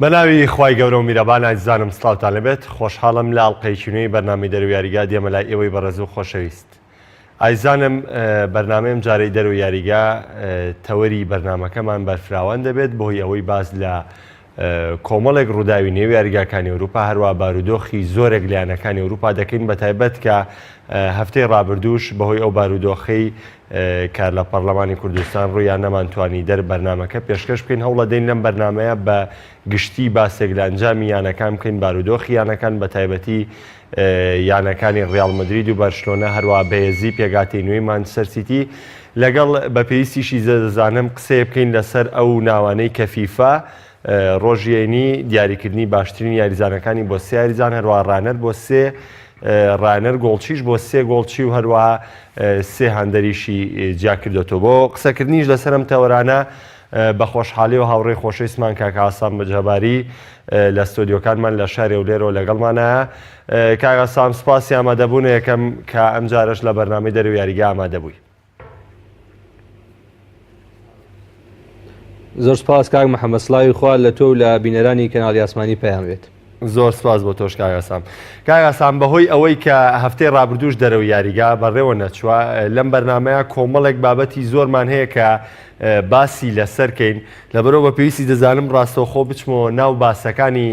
بەناوی خوای گەورە و میرەبان ئازیزانم سڵاوتان لێبێت خۆشحاڵم لە ئەڵقەیەکی نوێی بەرنامەی دەرو یاریگا دێمە لای ئێوەی بەڕێز و خۆشەویست ئازیزانم بەرنامەی ئەم جارەی دەرو یاریگا تەوەری بەرنامەکەمان بەرفراوان دەبێت بەهۆی ئەوەی باس لە کۆمەڵێک ڕووداوی نێو یاریگاکانی ئەوروپا هەروە بارودۆخی زۆرێک لە یانەکانی ئەوروپا دەکەین بە تایبەت کە هەفتەی ڕابردووش بەهۆی ئەو بارودۆخەی کار لە پەرلەمانی کوردستان ڕوویان نەمانتوانی دەر بەرنامەکە پێشکەش بکەین هەوڵەدەین لەم بەرنامەیە بە گشتی باسێک لە ئەنجامی یانەکان بکەین بارودۆخی یانەکان بە تایبەتی یانەکانی ڕیاڵ مەدرید و بەرشلۆنە هەروە بەهێزی پێگاتی نوێی مانچستەر سیتی لەگەڵ بە پێویستیشی دەزانم قسەیە بکەین لەسەر ئەو ناوانەی کە فیفا ڕۆژی یەینی دیاریکردنی باشترین یاریزانەکانی بۆ سێ یاریزان هەروە ڕانەر بۆ سێ ڕانەر گۆڵچیش بۆ سێ گۆڵچی و هەروەها سێ هاندەریشی جیا کردۆتەوە. بۆ قسەکردنیش لەسەر ئەم تەوەرانە بە خۆشحاڵیەوە هاوڕێی خۆشەویستمان کاک ئاسام جەباری لە ستۆدیۆکانمان لە شاری هەولێرەوە لەگەڵمانایە. کاک ئاسام سوپاسی ئامادەبوونە یەکەم کە ئەمجارەش لە بەرنامەی دەرەوەی یاریگا ئامادەبووی. زۆر سپاس کاک محەممەد سڵاوی خوا لە تۆ و لە بینەرانی کەناڵی ئاسمانی پەیام بێت. زۆر سپاس بۆ تۆش کاک ئاسام. کاک ئاسام بەهۆی ئەوەی کە هەفتەی ڕابردووش دەرەوەی یاریگا بەڕێوە نەچووە لەم بەرنامەیە کۆمەڵێک بابەتی زۆرمان هەیە کە باسی لەسەر کەین لەبەرەوە بە پێویستی دەزانم ڕاستەوخۆ بچمەوە ناو باسەکانی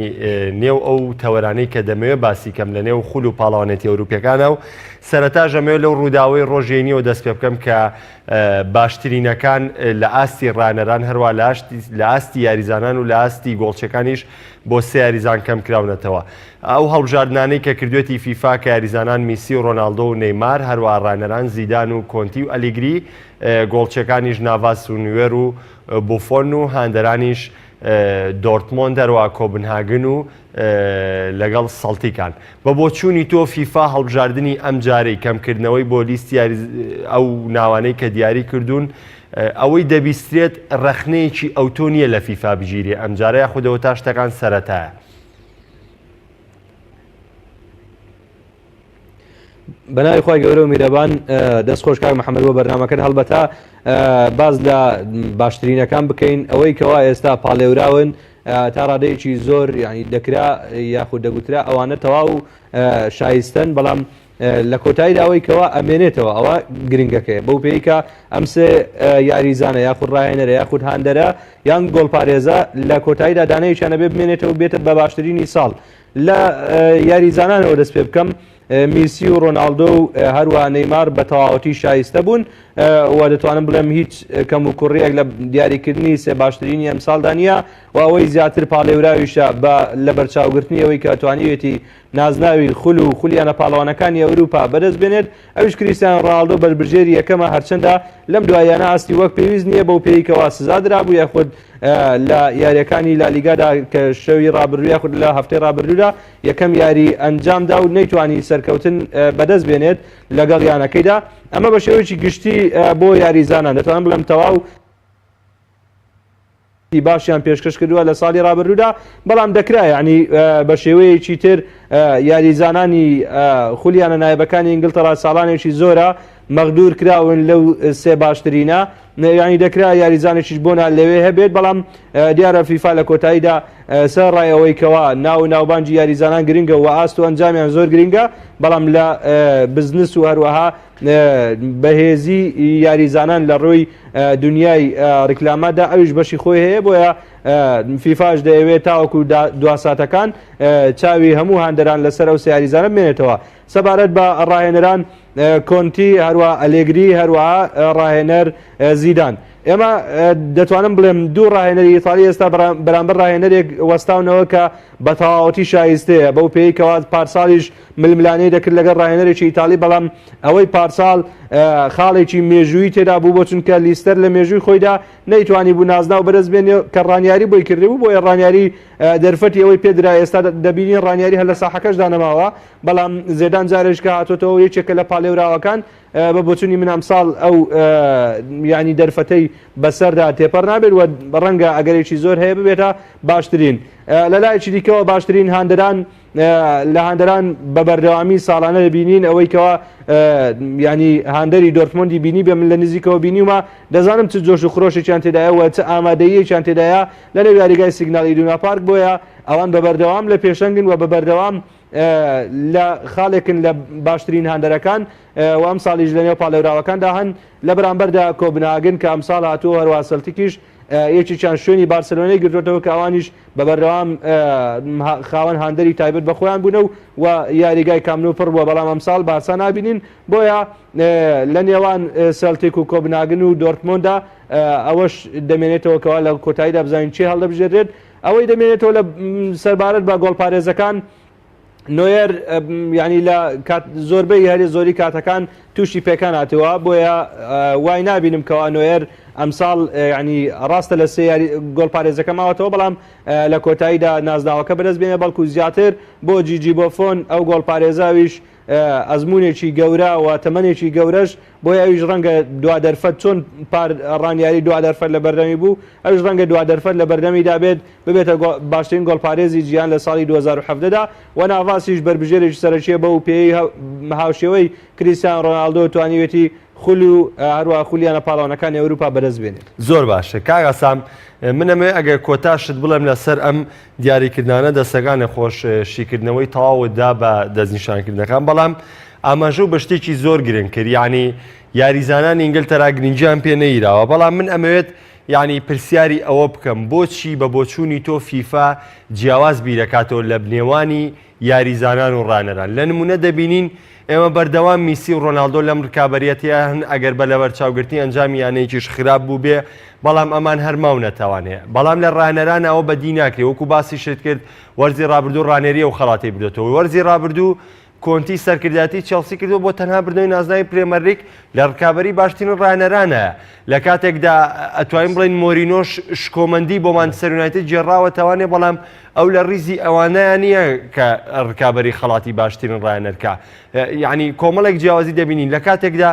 نێو ئەو تەوەرانەی کە دەمەوێت باسی کەم لە نێو خول و پاڵەوانێتی ئەوروپیەکانە و سەرەتاش ئەمەوێت لەو ڕووداوەی ڕۆژی یەینیەوە دەست پێ بکەم کە باشترینەکان لە ئاستی ڕانەران هەروە لە ئاستی یاریزانان و لە ئاستی گۆڵچەکانیش بۆ سێ یاریزان کەم کراونەتەوە. ئەو هەڵبژاردنانەی کە کردوێتی فیفا کە یاریزانان میسی و ڕۆناڵدۆ و نەیمار هەروە ڕانەران زیدان و کۆنتی و ئەلیگری گۆڵچەکانیش ناڤاس و نوێر و بوفۆن و هاندەرانیش دۆرتمۆند هەروە کۆبنهاگن و لەگەڵ سەڵتیکان. بە بۆچوونی تۆ فیفا هەڵبژاردنی ئەمجارەی کەمکردنەوەی بۆ لیستی ئەو ناوانەی کە دیاری کردوون ئەوەی دەبیسترێت ڕەخنەیەکی ئەوتۆ نییە لە فیفا بگیرێ ئەمجارە یاخود ئەوە تا شتەکان سەرەتایە؟ بەناوی خوای گەورە و میرەبان دەست خۆش کاک محەممەد بۆ بەرنامەکەت هەڵبەتە باز لە باشترینەکان بکەین ئەوەی کەوا ئێستا پاڵێوراون تا ڕادەیەکی زۆر یعنی دەکرا یاخود دەگوترا ئەوانە تەواو شایستن بەڵام لە کۆتاییدا ئەوەی کەوا ئەمێنێتەوە ئەوە گرنگەکەیە بەو پێی کە ئەم سێ یاریزانە یاخود ڕاهێنەرە یاخود هاندەرە یان گۆڵپارێزە لە کۆتاییدا دانەیەکیان ئەبێ بمێنێتەوە بێتە بە باشترینی ساڵ لە یاریزانانەوە دەست پێ بکەم میسی و ڕۆناڵدۆ و هەروە نەیمار بە تەواوەتی شایستە بوون و دەتوانم بڵێم هیچ کەم و کوڕیەک لە دیاریکردنی سێ باشترینی ئەمساڵدا نییە و ئەوەی زیاتر پاڵێوراویشە بە لەبەرچاوگرتنی ئەوەی کە توانیوێتی نازناوی خول و خولی یانە پاڵەوانەکانی ئەوروپا بەدەست بێنێت، ئەویش کریستیانۆ ڕۆناڵدۆ بەربژێری یەکەمە، هەرچەندە لەم دواییانە ئاستی وەک پێویست نییە بەو پێیەی کەوا سزا درابوو یاخود لە یارییەکانی لالیگادا کە شەوی ڕابردوو یاخود لە هەفتەی ڕابردوودا یەکەم یاری ئەنجامدا و نەیتوانی سەرکەوتن بەدەست بێنێت لەگەڵ یانەکەیدا ئەمە بە شێوەیەکی گشتی بۆ یاریزانان دەتوانم بڵێم تەواو باشیان پێشکەش کردووە لە ساڵی رابردوودا، بەڵام دەکرا یانی بە شێوەیەکی تر یاریزانانی خولی یانە نایابەکانی ئینگلتەرا ساڵانێکی زۆرە مەغدور کراون لەو سێ باشترینە یانی دەکرا یاریزانێکیش بۆنا لەوێ هەبێت بەڵام دیارە فیفا لە کۆتاییدا سەر ڕای ئەوەی کەوا ناو و ناوبانگی یاریزانان گرنگە و ئاست و ئەنجامیان زۆر گرنگە بەڵام لە بزنس و هەروەها بەهێزی یاریزانان لە ڕووی دنیای ڕیکلاماتدا ئەویش بەشی خۆی هەیە بۆیە فیفاش دەیەوێت تاوەکو دواساتەکان چاوی هەموو هاندەران لەسەر ئەو سیاریزانە بمێنێتەوە سەبارەت بە ڕاهێنەران کۆنتی هەروە ئەلێگری هەروەها ڕاهێنەر زیدان ئێمە دەتوانم بڵێم دوو ڕاهێنەری ئیتالی ئێستا بەرامبەر ڕاهێنەرێک وەستاونەوە کە بە تەواوەتی شایستەیە بەو پێی کەوا پارساڵیش ململانێی دەکرد لەگەڵ ڕاهێنەرێکی ئیتاڵی، بەڵام ئەوەی پارساڵ خاڵێکی مێژوویی تێدا بوو بۆ چونکە لیستەر لە مێژووی خۆیدا نەیتوانی بوو نازناو بەدەست بێنێ کە ڕانیاری بۆی کردبوو بۆیە ڕانیاری دەرفەتی ئەوەی پێدرا ئێستا دەبینین ڕانیاری هەر لە ساحەکەشدا نەماوە بەڵام زێدان جارێک کە هاتۆتەوە یەکێکە لە پاڵێوراوەکان بە بۆچونی من ئەمساڵ ئەو ینی دەرفەتەی بەسەردا تێپەڕ نابێت و ڕەنگە ئەگەرێکی زۆر هەیە ببێتە باشترین لە لایەکی دیکەوە باشترین هاندەران. لە هاندەران بە بەردەوامی ساڵانە دەبینین ئەوەی کەوا ینی هاندەری دۆرتمۆندی بینی بێ من لە نزیکەوە بینیومە دەزانم چ جۆش و خرۆشێکیان تێدایە و چ ئامادەیەکیان تێدایە لە نێو یاریگای سیگنال ئیدونا پارک بۆیە ئەوان بە بەردەوام لە پێشەنگن و بە بەردەوام لە خاڵێکن لە باشترین هاندەرەکان و ئەم ساڵیش لە نێو پاڵێوراوەکاندا هەن لە بەرامبەردا کۆبنهاگن کە ئەمساڵ هاتووە هەروە سەلتیکیش یەکێکیان شوێنی بارسلۆنەی گرتوێتەوە کە ئەوانیش بە بەردەوام خاوەن هاندەری تایبەت بە خۆیان بوونە و و یاریگای کامنو پڕ بووە بەڵام ئەمساڵ بارسا نابینین بۆیە لە نێوان سێلتیک و کۆبناگن و دۆرتمۆندا ئەوەش دەمێنێتەوە کەوا لە کۆتاییدا بزانین چی هەڵدەبژێرێت ئەوەی دەمێنێتەوە لە سەربارەت بە گۆڵپارێزەکان نۆیەر ینی لە کات زۆربەی هەرێ زۆری کاتەکان تووشی پێکان هاتووە بۆیە وای نابینم کەوا نۆیەر ئەمساڵ ینی ڕاستە لە سێ یاری گۆڵپارێزەکە ماوەتەوە بەڵام لە کۆتاییدا نازناوەکە بەدەست بێنێ بەڵکو زیاتر بۆ جیجی بۆفۆن ئەو گۆڵپارێزاویش ئەزموونێکی گەورە و تەمەنێکی گەورەش بۆیە ئەویش ڕەنگە دوا دەرفەت چۆن پار ڕانیاری دوا دەرفەت لە بەردەمی بوو ئەویش ڕەنگە دوا دەرفەت لە بەردەمیدا بێت ببێتە باشترین گۆڵپارێزی جیهان لە ساڵی 2017 دا و ناڤاسیش بەربژێرێکی سەرەکیە بەو پێی هاوشێوەی کریستیان ڕۆناڵدۆ توانیوێتی خول و هەروەها خولی یانە پاڵەوانەکانی ئەوروپا بەدەست بێنێت. زۆر باشە کاک ئاسام من ئەمەوێ ئەگەر کۆتا شت بڵێم لەسەر ئەم دیاریکردنانە دەستەکانە خۆش شیکردنەوەی تەواوت دا بە دەستنیشانکردنەکان بەڵام ئاماژە و بە شتێکی زۆر گرنگ کرد یعنی یاریزانانی ئینگلتەرا گرنگیان پێ نەیراوە بەڵام من ئەمەوێت یعنی پرسیاری ئەوە بکەم بۆچی بە بۆچوونی تۆ فیفا جیاواز بیرەکاتەوە لە نێوانی یاریزانان و ڕانەران. لە نمونە دەبینین ئێمە بەردەوام میسی و ڕۆناڵدۆ لەم ڕکابەریەتە هەن ئەگەر بە لەبەرچاوگرتنی ئەنجامی یانەیەکیش خراپ بووبێ بەڵام ئەمان هەر ماونەتەوانێ بەڵام لە ڕانەران ئەوە بەدی ناکرێ وەکو باسیشت کرد وەرزی ڕابردوو ڕانێری ئەو خەڵاتەی بردۆتەوە وەرزی ڕابردوو کۆنتی سەرکردایەتی چێڵسی کردووە بۆ تەنها بردنەوەی نازناوی پرێمەرلیگ لە ڕکابەری باشترین ڕاهێنەرانە لە کاتێکدا ئەتوانین بڵێین مۆرینۆش شکۆمەندی بۆ مانچستەر یونایتد گێڕاوەتەوانێ بەڵام ئەو لە ڕیزی ئەوانەیان نییە کە ڕکابەری خەڵاتی باشترین ڕاهێنەرکە یعنی کۆمەڵێک جیاوازی دەبینین لە کاتێکدا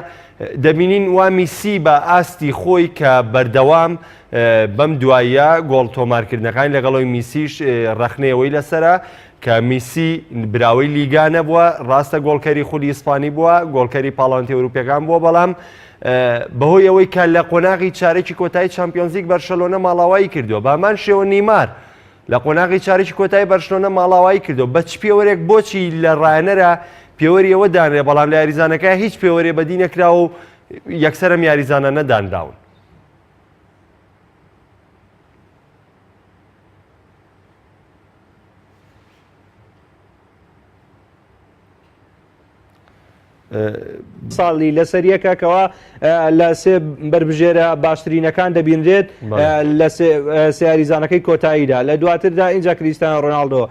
دەبینین وا میسی بە ئاستی خۆی کە بەردەوام بەم دواییە گۆڵ تۆمارکردنەکانی لەگەڵەوەی میسیش ڕەخنەیەوەی لەسرە کە میسی براوەی لیگا نەبووە، ڕاستە گۆڵکەری خولی ئیسپانی بووە، گۆڵکەری پاڵاوێتی ئەوروپیەکان بووە، بەڵام بەهۆی ئەوەی کە لە قۆناغی چارەکی کۆتایی چامپیۆنزلیگ بەرشەلۆنە ماڵاوایی کردووە، بە هەمان شێوە نیمار لە قۆناغی چارەکی کۆتایی بەرشلۆنە ماڵاوایی کردووە، بە چ پێوەرێک بۆچی لە ڕایەنەرە پێوەری ئەوە دانرێ، بەڵام لە یاریزانەکە هیچ پێوەرێ بەدی نەکراوە و یەکسەر ئەم یاریزانانە دانراون. ساڵی لەسەر یەکە کەوا لە سێ بەربژێرە باشترینەکان دەبینرێت لە سیاریزانەکەی کۆتاییدا لە دواتردا اینجا کریستیانۆ ڕۆناڵدۆ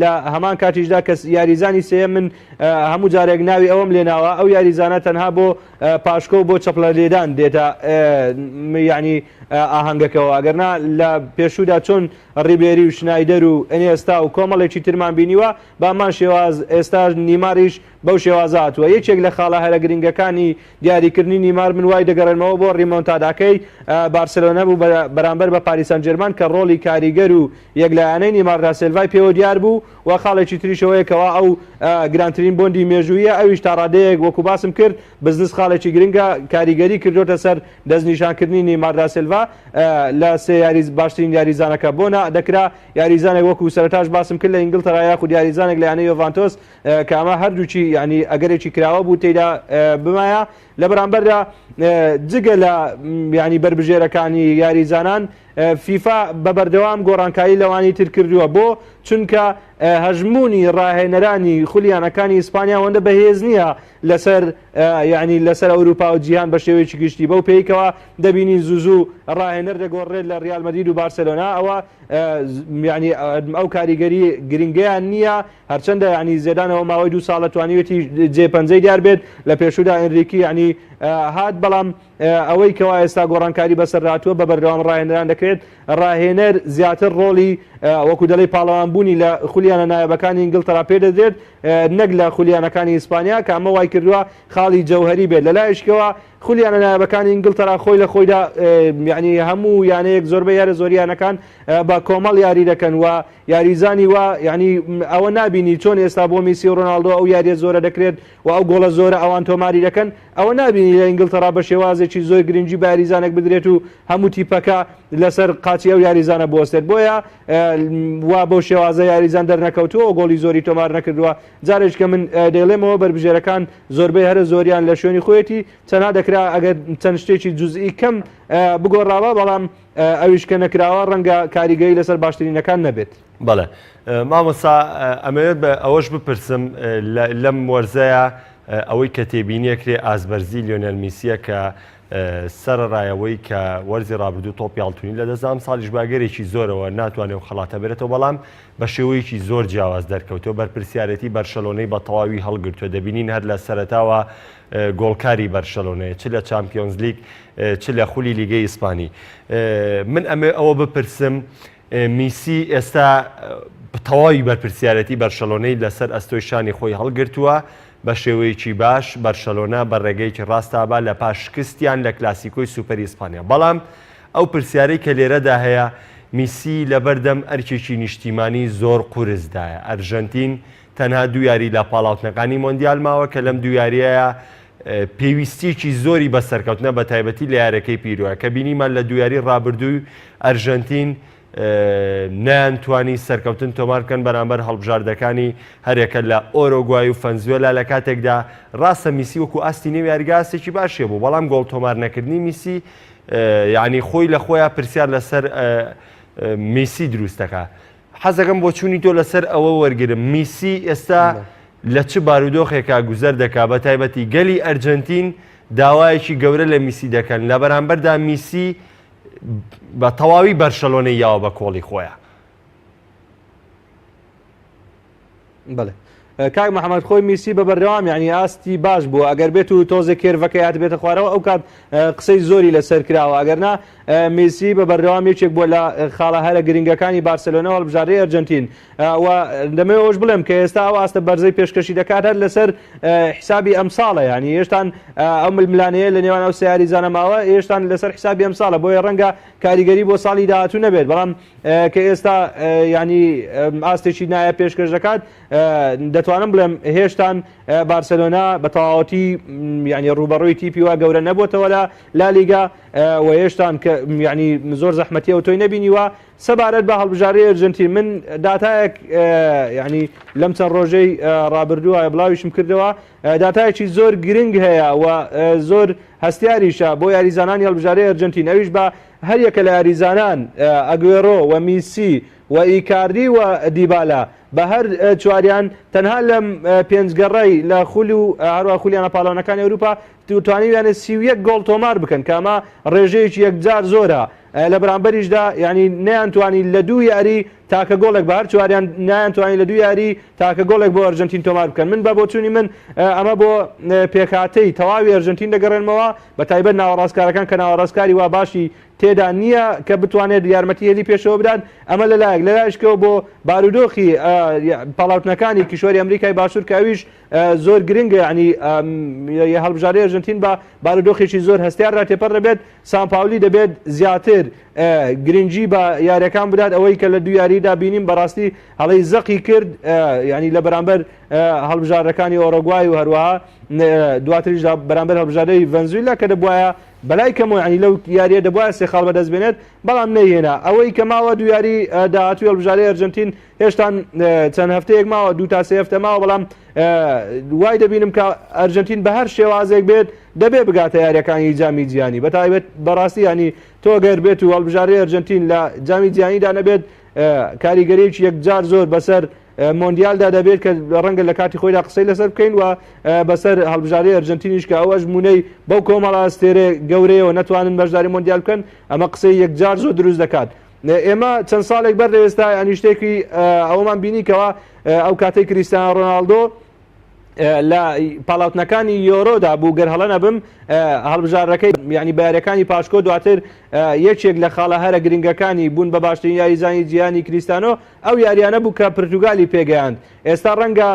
لە هەمان کاتیشدا کە یاریزانی سێ من هەموو جارێک ناوی ئەوم لێناوە ئەو یاریزانە تەنها بۆ پاشکۆ بۆ چەپڵە لێدان دێتە یعنی ئاهەنگەکەوە ئەگەرنا لە پێشوودا چۆن ڕیبێری و شنایدەر و ئەنێستا و کۆمەڵێکی ترمان بینیوە بەهەمان شێواز ئێستاش نیماریش بەو شێوازە هاتووە. یەکێک لە خاڵە هەرە گرنگەکانی دیاریکردنی نیمار من وای دەگەڕێنمەوە بۆ ڕیمۆنتاداکەی بارسێلۆنا بوو بەرامبەر بە پاریس سانجێرمان کە ڕۆڵی کاریگەر و یەکلایەنەی نیمار داسێلڤای پێوە دیار بوو و خاڵێکی تریش ئەوەیە کەوا ئەو گرانترین بۆندی مێژوویە ئەویش تاڕادەیەک وەکو باسم کرد بزنس خاڵێکی گرنگە کاریگەری کردۆتە سەر دەستنیشانکردنی نیمار داسێلڤا لە سێ یاریز باشترین یاریزانەکە بۆ نا دەکرا یاریزانێک وەکو سەرەتاش باسم کرد لە ئینگلتەرا یاخود یاریزانێک لە یانەی یۆڤانتۆس کە ئەمە هەردووکی یعنی ئەگەرێکی کراوە بوو تێدا بمایە لە بەرامبەردا جگە لە ینی بەربژێرەکانی یاریزانان فیفا بە بەردەوام گۆڕانکاری لەوانی تر کردووە بۆ چونکە هەژمونی ڕاهێنەرانی خولیانەکانی ئیسپانیا وەندە بەهێز نییە لەسەر یعنی لەسەر ئەوروپا و جیهان بە شێوەیەکی گشتی بەو پێیکەوە دەبینین زوو زوو ڕاهێنەر دەگۆڕێت لە ریال مەدرید و بارسێلۆنا ئەوە یعنی ئەو کاریگەری گرنگیان نییە هەرچەندە یعنی زێدانەوە ماوەی دوو ساڵە توانیوێتی جێ پەنجەی دیار بێت لە پێشودا ئەنریکی یعنی هات بەڵام ئەوەی کەوا ئێستا گۆڕانکاری بەسەر هاتووە بە بەردەوام ڕاهێنەران دەکرێت ڕاهێنەر زیاتر ڕۆڵی وەکو دەڵێی پاڵەوان بوونی لە خولیانە نایابەکانی ئینگلتەرا پێدەدرێت نەک لە خولیانەکانی ئیسپانیا کە ئەمە وای کردووە خاڵی جەوهەری بێت لەلایشکەوە. خولی یانە نایابەکانی ئینگلتەرا خۆی لە خۆیدا یعنی هەموو یانەیەک زۆربەی یارە زۆری یانەکان بە کۆمەڵ یاری دەکەن و یاریزانی وا یعنی ئەوە نابینی چۆن ئێستا بۆ میسی و ڕۆناڵدۆ ئەو یاریە زۆرە دەکرێت و ئەو گۆڵە زۆرە ئەوان تۆماری دەکەن ئەوە نابینی لە ئینگلتەرا بە شێوازێکی زۆر گرنگی بە یاریزانێک بدرێت و هەموو تیپەکە لەسەر قاچی ئەو یاریزانە بوەستێت بۆیە وا بەو شێوازە یاریزان دەرنەکەوتووە و گۆڵی زۆری تۆمار نەکردووە جارێک کە من دەیڵێمەوە بەربژێرەکان زۆربەی هەرە زۆریان لە شوێنی خۆیەتی چەنها دەکرا ئەگەر چەند شتێکی جزئی کەم بگۆڕاوە بەڵام ئەویش کە نەکراوە ڕەنگە کاریگەری لەسەر باشترینەکان نەبێت. بەڵێ مامۆستا ئەمەوێت بە ئەوەش بپرسم لەم وەرزەیە ئەوەی کە تێبینیەکرێ ئازبەرزی لیۆنێل میسیە کە سەرەڕای ئەوەی کە وەرزی ڕابردوو تۆپی ئاڵتونی لەدەستدا ئەمساڵیش بە ئەگەرێکی زۆرەوە ناتوانێت ئەو خەڵاتە بەرێتەوە بەڵام بە شێوەیەکی زۆر جیاواز دەرکەوتووە بەرپرسیارێتی بەرشەلۆنەی بە تەواوی هەڵگرتووە دەبینین هەر لە سەرەتاوە گۆڵکاری بەرشەلۆنەیە چ لە چامپیۆنزلیگ چ لە خولی لیگەی ئیسپانی من ئەمێ ئەوە بپرسم میسی ئێستا تەواوی بەرپرسیارێتی بەرشەلۆنەی لەسەر ئەستۆی شانی خۆی هەڵگرتووە بە شێوەیەکی باش بەرشەلۆنە بە ڕێگەیەکی ڕاستابا لە پاش شکستیان لە کلاسیکۆی سوپەری ئیسپانیا بەڵام ئەو پرسیارەی کە لێرەدا هەیە میسی لەبەردەم ئەرکێکی نیشتیمانی زۆر قورسدایە ئەرژەنتین تەنها دوو یاری لە پاڵاوتنەکانی مۆندیال ماوە کە لەم دوو یاریەیە پێویستیەکی زۆری بە سەرکەوتنە بە تایبەتی لە یارەکەی پیرۆە کە بینیمان لە دوو یاری ڕابردووی ئەرژەنتین نەیانتوانی سەرکەوتن تۆمار بکەن بەرامبەر هەڵبژاردەکانی هەرێکە لە ئۆرۆگوای و فەنزوێلا لە کاتێکدا ڕاستە میسی وەکو ئاستی نێو یاریگا ئاستێکی باشی بوو بەڵام گۆڵ تۆمار نەکردنی میسی یعنی خۆی لە خۆیان پرسیار لەسەر میسی دروست دەکا حەزەکەم بۆچوونی تۆ لەسەر ئەوە وەرگرم میسی ئێستا لە چ بارودۆخێکا گوزەر دەکا بە تایبەتی گەلی ئەرجەنتین داوایەکی گەورە لە میسی دەکەن لە بەرامبەردا میسی بە تەواوی بەرشەلۆنەی یاوە بە کۆڵی خۆیان. بەڵێ کاک محەممەد خۆی میسی بە بەردەوام یعنی ئاستی باش بووە ئەگەر بێت و تۆزێک curve ەکەی هاتبێتە خوارەوە ئەو کات قسەی زۆری لەسەر کراوە ئەگەر نا میسی بە بەردەوام یەکێک بووە لە خاڵە هەرە گرنگەکانی بارسێلۆنا و هەڵبژاردەی ئەرجەنتین و دەمەوێت ئەوەش بڵێم کە ئێستا ئەو ئاستە بەرزەی پێشکەشی دەکات هەر لەسەر حیسابی ئەمساڵە یعنی هێشتان ئەو ململانەیە لە نێوان ئەو سێ یاریزانە ماوە هێشتان لەسەر حیسابی ئەمساڵە بۆیە ڕەنگە کاریگەری بۆ ساڵی داهاتوو نەبێت بەڵام کە ئێستا ینی ئاستێکی نایە پێشکەش دەکات دەتوانم بڵێم هێشتان بارسلۆنا بە تەواوەتی ینی ڕوبەڕووی تیپی وا گەورە نەبووتەوە لە لالیگا و هێشتان کە ینی زۆر زەحمەتی ئەو تۆی نەبینیوە سەبارەت بە هەڵبژاردەی ئەرجەنتین من داتایەک ینی لەم چەند ڕۆژەی ڕابردووە بڵاویشم کردەوە داتایەکی زۆر گرنگ هەیە و زۆر هەستیاریشە بۆ یاریزانانی هەڵبژاردەی ئەرجەنتین ئەویش بە هەریەکە لە یاریزانان ئەگوێرۆ و میسی و ئیکاردی و دیبالا بە هەر چواریان تەنها لەم پێنج گەڕەی لە خول و هەروە خولی یانە پاڵەوانەکانی ئەوروپا توانیویانە 31 گۆڵ تۆمار بکەن کە ئەمە ڕێژەیەکی یەکجار زۆرە لە بەرامبەریشدا یانی نەیانتوانی لە دوو یاری تاکە گۆڵێک بە هەر چواریان نەیانتوانی لە دوو یاری تاکە گۆڵێک بۆ ئەرجەنتین تۆمار بکەن من بە بۆچوونی من ئەمە بۆ پێکهاتەی تەواوی ئەرجەنتین دەگەڕێنمەوە بە تایبەت ناوەڕاستکارەکان کە ناوەڕاستکاری وا باشی تێدا نییە کە بتوانێت یارمەتی هێلی پێشەوە بدات ئەمە لەلایەک لەلایشکەوە بۆ بارودۆخی پاڵاوتنەکانی کیشوەری ئەمریکای باشوور کە ئەویش زۆر گرنگە ینی هەڵبژاردەی ئەرجەنتین بە بارودۆخێکی زۆر هەستیاردا تێپەڕ دەبێت سامپاولی دەبێت زیاتر گرنگی بە یاریەکان بدات ئەوەی کە لە دوو یاریدا بینیم بەڕاستی هەڵەی زەقی کرد ینی لە بەرامبەر هەڵبژاردەکانی ئۆرۆگوای و هەروەها دواتریشدا بەرامبەر هەڵبژاردەی ڤەنزویلا کە دەبواە بەلای کەمەوە ینی لەو یاریە دەبواە سێ خاڵ بەدەست بێنێت بەڵام نەیهێنا ئەوەی کە ماوە دوو یاری داهاتووی هەڵبژاردەی ئەرجەنتین هێشتان چەند هەفتەیەک ماوە دوو تا سێ هەفتە ماوە بەڵام وای دەبینم کە ئەرجنتین بە هەر شێوازێک بێت دەبێ بگاتە یاریەکانی جامی جیهانی بە تایبەت بەڕاستی ینی تۆ گەر بێت و هەڵبژاردەی ئەرجنتین لە جامی جیهانیدا نەبێت کاریگەریی یەکجار زۆر بەسەر مۆندیالدا دەبێت کە ڕەنگە لە کاتی خۆیدا قسەی لەسەر بکەین و بەسەر هەڵبژاردەی ئەرجنتینیش کە ئەو ئەژمونەی بەو کۆمەڵە ئەستێرە گەورەیەوە نەتوانن بەشداری مۆندیال بکەن ئەمە قسەی یەکجار زۆر دروست دەکات. ئێمە چەند ساڵێک بەر لە ئێستا ینی شتێکی ئەومان بینی کەوا ئەو کاتەی کریستیانۆ ڕۆناڵدۆ لە پاڵاوتنەکانی یۆرۆدا بوو گەر هەڵە نەبم هەڵبژاردەکەی ینی بارەکانی پاشکۆ دواتر یەکێک لە خاڵە هەرە گرنگەکانی بوون بە باشترین یاریزانی جیهانی کریستانۆ ئەو یاریانە بوو کە پرتوگالی پێگەیاند. ئێستا ڕەنگە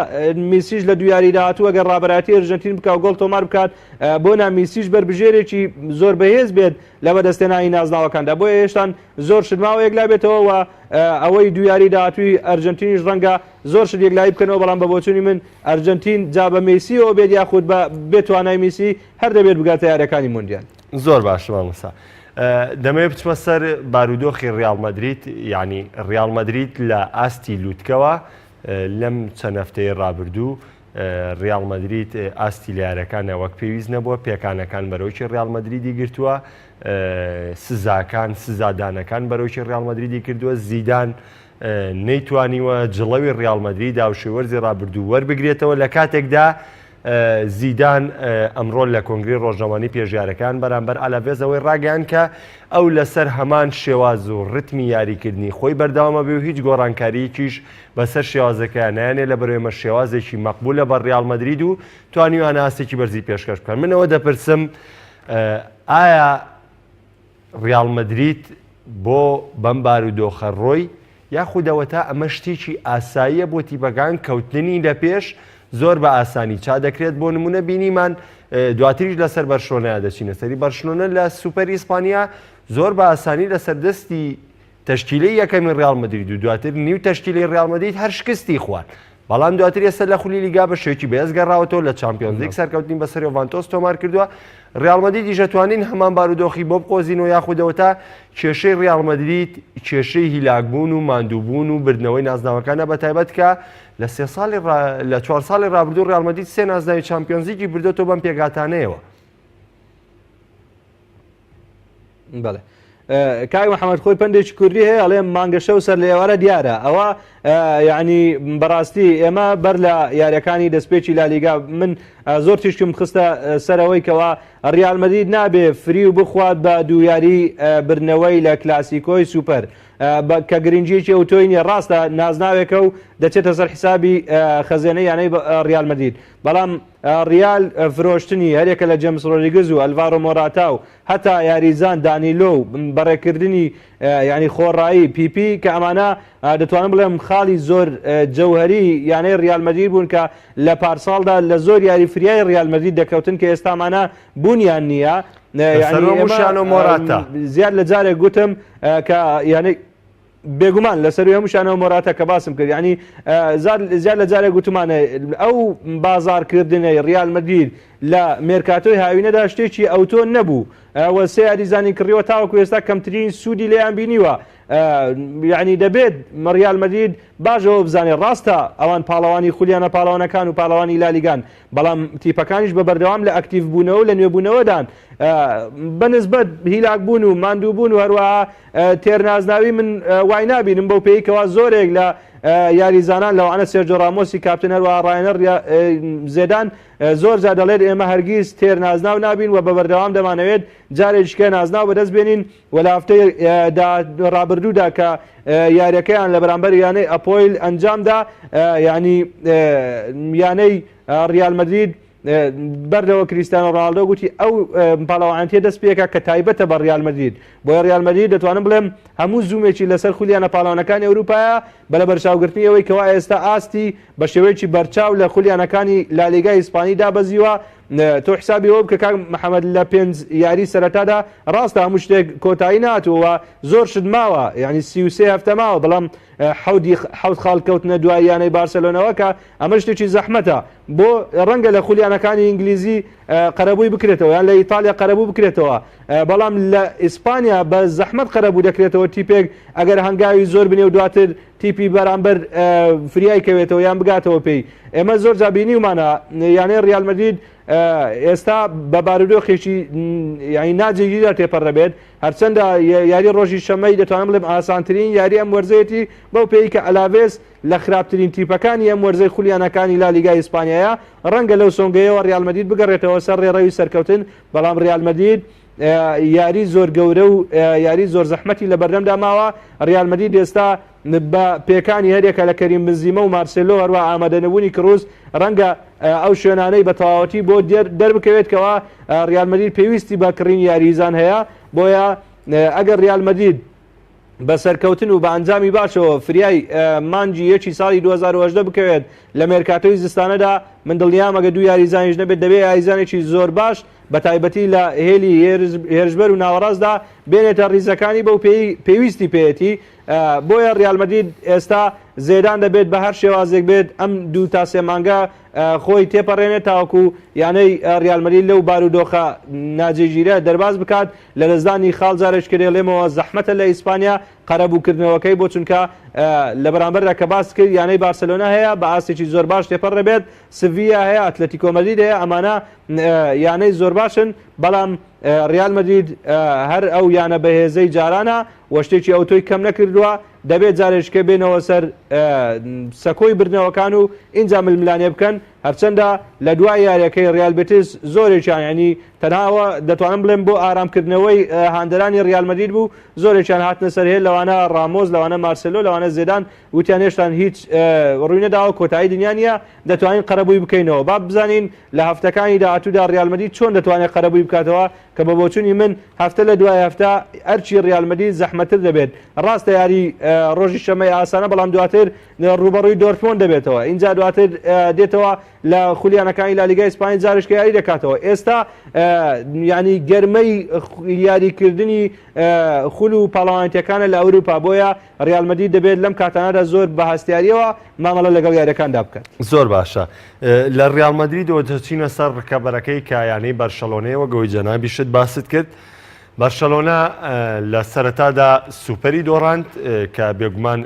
میسیش لە دوو یاری داهاتوو ئەگەر ڕابەرایەتی ئەرژەنتین بکا و گۆڵ تۆمار بکات بۆ نا میسیش بەربژێرێکی زۆر بەهێز بێت لە بەدەستهێنانی نازناوەکاندا بۆیە هێشتان زۆر شت ماوە یەکلا بێتەوە و ئەوەی دوو یاری داهاتووی ئەرجەنتینیش ڕەنگە زۆر شت یەکلایی بکەنەوە بەڵام بە بۆچوونی من ئەرجەنتین جا بە مێسیەوە بێت یاخود بە بێ توانای میسی هەر دەبێت بگاتە یاریەکانی مۆندیال. زۆر باشە مامۆستا دەمەوێت بچمە سەر بارودۆخی ڕیاڵ مەدرید یعنی ڕیاڵ مەدرید لە ئاستی لوتکەوە لەم چەند هەفتەیە ڕابردوو ڕیاڵ مەدرید ئاستی لە یارەکانە وەک پێویست نەبووە پێکانەکان بەرۆکی ڕیاڵ مەدریدی گرتووە سزاکان سزادانەکان بەرۆکی ڕیاڵ مەدریدی کردووە زیدان نەیتوانیوە جڵەوی ڕیاڵ مەدرید هاوشێوەی وەرزی ڕابردوو وەربگرێتەوە لە کاتێکدا زیدان ئەمڕۆ لە کۆنگرەی ڕۆژنامەوانی پێش یارەکان بەرامبەر ئالاڤێز ئەوەی ڕاگەیاند کە ئەو لەسەر هەمان شێواز و ڕتمی یاریکردنی خۆی بەردەوامە بێ و هیچ گۆڕانکارییەکیش بەسەر شێوازەکەیان نایەنێ لەبەر ئێمە شێوازێکی مەقبولە بە ڕیاڵ مەدرید و توانیویانە ئاستێکی بەرزی پێشکەش بکەن من ئەوە دەپرسم ئایا ڕیاڵ مەدرید بۆ بەم بارودۆخە ڕۆی یاخود ئەوەتا ئەمە شتێکی ئاساییە بۆ تیپەکان کەوتنی لە پێش زۆر بە ئاسانی چا دەکرێت بۆ نمونە بینیمان دواتریش لەسەر بەرشلۆنەیە دەچینە سەری بەرشلۆنە لە سوپەری ئیسپانیا زۆر بە ئاسانی لەسەر دەستی تەشکیلەی یەکەمی ڕیاڵ مەدرید و دواتر نیو تەشکیلەی ڕیاڵ مەدرید هەر شکستی خوارد بەڵام دواتر ئێستا لە خولی لیگا بە شێوەیەکی بەهێز گەڕاوەتەوە لە چامپیۆنزلیگ سەرکەوتنی بەسەر یۆڤانتۆس تۆمار کردووە ڕیاڵ مەدریدیش ئەتوانین هەمان بارودۆخی بۆ بقۆزینەوە یاخود ئەوەتا کێشەی ڕیاڵ مەدرید کێشەی هیلاکبوون و ماندووبوون و بردنەوەی نازناوەکانە بە تایبەت کە لە سێ ساڵی لە چوار ساڵی ڕابردوو ڕیاڵ مەدرید سێ نازناوی چامپیۆنزلیگی بردۆتەوە بەم پێکهاتانەیەوە. بەڵێ کاک محەممەد خۆی پندێکی کوردی هەیە ئەڵێ مانگەشە و سەر لە ئێوارە دیارە ئەوە یعنی بەڕاستی ئێمە بەر لە یاریەکانی دەستپێکی لالیگا من زۆر تیشکم خستە سەرەوەی کەوا ریال مەدرید نابێ فری و بخوات بە دوو یاری بردنەوەی لە کلاسیکۆی سوپەر کە گرنگیەکی ئەوتۆی نیە ڕاستە نازناوێکە و دەچێتە سەر حسابی خەزێنە یانەی ریال مەدرید بەڵام ریال فرۆشتنی هەریەکە لە جێمس رۆدریگز و ئەلڤارۆ مۆراتا و هەتا یاریزان دانیلۆ و بەڕێکردنی یانی خۆڕایی پیپی کە ئەمانە دەتوانم بڵێم خاڵی زۆر جەوهەری یانەی ریال مەدرید بوون کە لە پارساڵدا لە زۆر یاری فریای ریال مەدرید دەکەوتن کە ئێستا ئەمانە بوونیان نییە. مۆراتا زیاد لە جارێک گوتم کە یانەی بێگومان لە سەروی هەمووشانەوە مۆراتا کە باسم کرد یعنی زیاد لە جارێک گوتمانە ئەو بازارکردنەی ریال مەدرید لە مێرکاتۆی هاوینەدا شتێکی ئەوتۆ نەبوو ئەوە سێ یاریزانی کڕیوە تاوەکو ئێستا کەمترین سوودی لێیان بینیوە یعنی دەبێت ریال مەدرید باشەوە بزانێت ڕاستە ئەوان پاڵەوانی خولیانە پاڵەوانەکان و پاڵەوانی لالیگان بەڵام تیپەکانیش بە بەردەوام لە ئەکتیڤ بوونەوە و لە نوێبوونەوەدان بە نسبەت هیلاک بوون و ماندوو بوون و هەروەها تێرنازناوی من وای نابینم بەو پێی کەوا زۆرێک لە یاریزانان لەوانە سێرجۆ ڕامۆسی کاپتن هەروەها ڕاهێنەر زێدان زۆر جار دەڵێت ئێمە هەرگیز تێر نازناو نابین و بە بەردەوام دەمانەوێت جارێکیکە نازناو بەدەست بێنین و لە هەفتەی ڕابردوودا کە یاریەکەیان لە بەرامبەر یانەی ئەپۆیل ئەنجامدا ینی یانەی ریال مەدرید بەرلەوە کریستیانۆ ڕۆناڵدۆ گوتی ئەو پاڵەوانێتیە دەست پێکا کە تایبەتە بە ریال مەدرید بۆیە ریال مەدرید دەتوانم بڵێم هەموو زوومێکی لەسەر خولیانە پاڵەوانەکانی ئەوروپایە بە لەبەرچاوگرتنی ئەوەی کەوا ئێستا ئاستی بە شێوەیەکی بەرچاو لە خولیانەکانی لالیگای ئیسپانی دابەزیوە تۆ حسابی ئەوە بکە کاک محەممەد لە پێنج یاری سەرەتادا ڕاستە هەموو شتێک کۆتایی ناتووە زۆر شت ماوە یعنی 33 هەفتە ماوە بەڵام حەودی حەوت خاڵ کەوتنە دوای یانەی بارسەلۆنەوە کە ئەمە شتێکی زەحمەتە بۆ ڕەنگە لە خولیانەکانی ئینگلیزی قەرەبووی بکرێتەوە یان لە ئیتالیا قەرەبوو بکرێتەوە بەڵام لە ئیسپانیا بە زەحمەت قەرەبوو دەکرێتەوە تیپێک ئەگەر هەنگاوی زۆر بنێ و دواتر تیپی بەرامبەر فریای کەوێتەوە یان بگاتەوە پێی ئێمە زۆر جا بینیومانە یانەی ڕیال مەدرید ئێستا بە بارودۆخێکی یانی ناجێگیردا تێپەڕ دەبێت هەرچەندە یاری ڕۆژی شەمەی دەتوانم بڵێم ئاسانترین یاری ئەم وەرزەیەتی بەو پێی کە ئەلاڤێس لە خراپترین تیپەکانی ئەم وەرزەی خولی یانەکانی لالیگای ئیسپانیایە، ڕەنگە لەو سۆنگەیەوە ڕیال مەدرید بگەڕێتەوە سەر ڕێڕەوی سەرکەوتن، بەڵام ڕیال مەدرید یاری زۆر گەورە و یاری زۆر زەحمەتی لەبەردەمدا ماوە، ڕیال مەدرید ئێستا بە پێکانی هەریەکە لە کەریم بنزیمە و مارسێلۆ هەروەها ئامادەنەبوونی کروس ڕەنگە ئەو شوێنانەی بە تەواوەتی بۆ دەربکەوێت کەوا ڕیال مەدرید پێویستی بە کڕینی یاریزان هەیە، بۆیە ئەگەر ڕیال مەدرید. بە سەرکەوتن و بە ئەنجامی باشەوە فریای مانگی یەکی ساڵی 2018 بکەوێت لە مێرکاتۆی زستانەدا، من دڵنیام ئەگەر دوو یاریزانیش نەبێت دەبێت یاریزانێکی زۆر باش بە تایبەتی لە هێلی هێرشبەر و ناوەڕاستدا بێنێتە ریزەکانی بەو پێی پێویستی پێیەتی، بۆیە ریال مەدرید ئێستا زێدان دەبێت بە هەر شێوازێک بێت ئەم دوو تا سێ مانگە خۆی تێپەڕێنێت تاوەکو یانەی ریال مەدرید لەو بارودۆخە ناجێگیرە دەرباز بکات. لەدەستدانی خاڵ جارێکی کە دەیڵێمەوە زەحمەتە لە ئیسپانیا قەرەبووکردنەوەکەی بۆ چونکە لە بەرامبەردا کە باست کرد یانەی بارسێلۆنا هەیە بە ئاستێکی زۆر باش تێپەڕ دەبێت، سڤییا هەیە، ئەتلەتیکۆ مەدرید هەیە، ئەمانە یانەی زۆر باشن، بەڵام ریال مەدرید هەر ئەو یانە بەهێزەی جارانە و شتێکی ئەوتۆی کەم نەکردووە، دەبێت جارێکیکە بێنەوە سەر سەکۆی بردنەوەکان و ئینجا ململانێ بکەن، هەرچەندە لە دوای یاریەکەی ریال بێتیس زۆرێکیان یانی تەنها ئەوە دەتوانم بڵێم بۆ ئارامکردنەوەی هاندەرانی ریال مەدرید بوو زۆرێکیان هاتنە سەر هێل لەوانە رامۆس لەوانە مارسێلۆ لەوانە زێدان وتیان هێشتان هیچ ڕووی نەداوە کۆتایی دنیا نییە دەتوانین قەرەبووی بکەینەوە با بزانین لە هەفتەکانی داهاتوودا ریال مەدرید چۆن دەتوانێت قەرەبووی بکاتەوە کە بە بۆچوونی من هەفتە لە دوای هەفتە ئەرکی ریال مەدرید زەحمەتر دەبێت ڕاستە یاری ڕۆژی شەمەی ئاسانە بەڵام دواتر ڕووبەڕووی دۆرتمۆند دەبێتەوە ئینجا دواتر دێتەوە لە خولی یانەکانی لالیگای ئیسپانی جارێکە یاری دەکاتەوە ئێستا ینی گەرمەی یاریکردنی خول و پاڵەوانێتیەکانە لە ئەوروپا بۆیە ریال مەدرید دەبێت لەم کاتانەدا زۆر بە هەستیاریەوە مامەڵە لەگەڵ یاریەکاندا بکات. زۆر باشە لە ریال مەدریدەوە دەچینە سەر ڕکەبەرەکەی کە یانەی بەرشەلۆنەیە وەک ئەوەی جەنابیشت باست کرد بەرشەلۆنە لە سەرەتادا سوپەری دۆڕاند کە بێگومان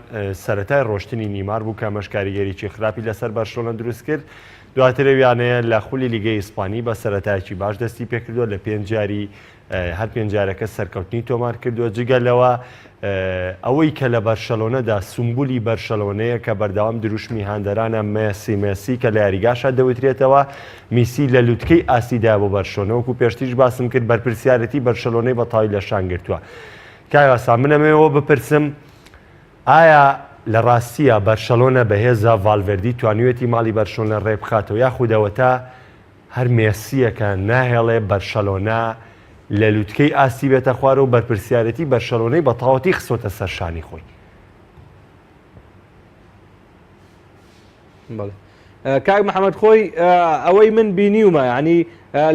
سەرەتای ڕۆشتنی نیمار بوو کە ئەمەش کاریگەریی خراپی لەسەر بەرشلۆنە دروست کرد دواتر ئەو یانەیە لە خولی لیگەی ئیسپانی بە سەرەتایەکی باش دەستی پێکردووە لە پێنج یاری هەر پێنج یارەکە سەرکەوتنی تۆمار کردووە جگە لەوە ئەوەی کە لە بەرشەلۆنەدا سومبولی بەرشەلۆنەیە کە بەردەوام دروشمی هاندەرانە مێسی مێسی کە لە یاریگاشا دەوترێتەوە میسی لە لوتکەی ئاستیدایە بۆ بەرشلۆنە، وەکو پێشتریش باسم کرد بەرپرسیارێتی بەرشلۆنەی بە تەواوی لە شان گرتووە. کاک ئاسان من ئەمەوێ ئەوە بپرسم ئایا لە ڕاستییا بەرشەلۆنە بەهێزە ڤالڤێردی توانیوێتی ماڵی بەرشلۆنە ڕێکبخاتەوە یاخود ئەوەتا هەر مێسییەکە ناهێڵێ بەرشەلۆنە لە لوتکەی ئاستی بێتە خوارەوە و بەرپرسیارێتی بەرشەلۆنەی بە تەواوەتی خستۆتە سەر شانی خۆی؟ بەڵێ کاک محەممەد خۆی ئەوەی من بینیومە ینی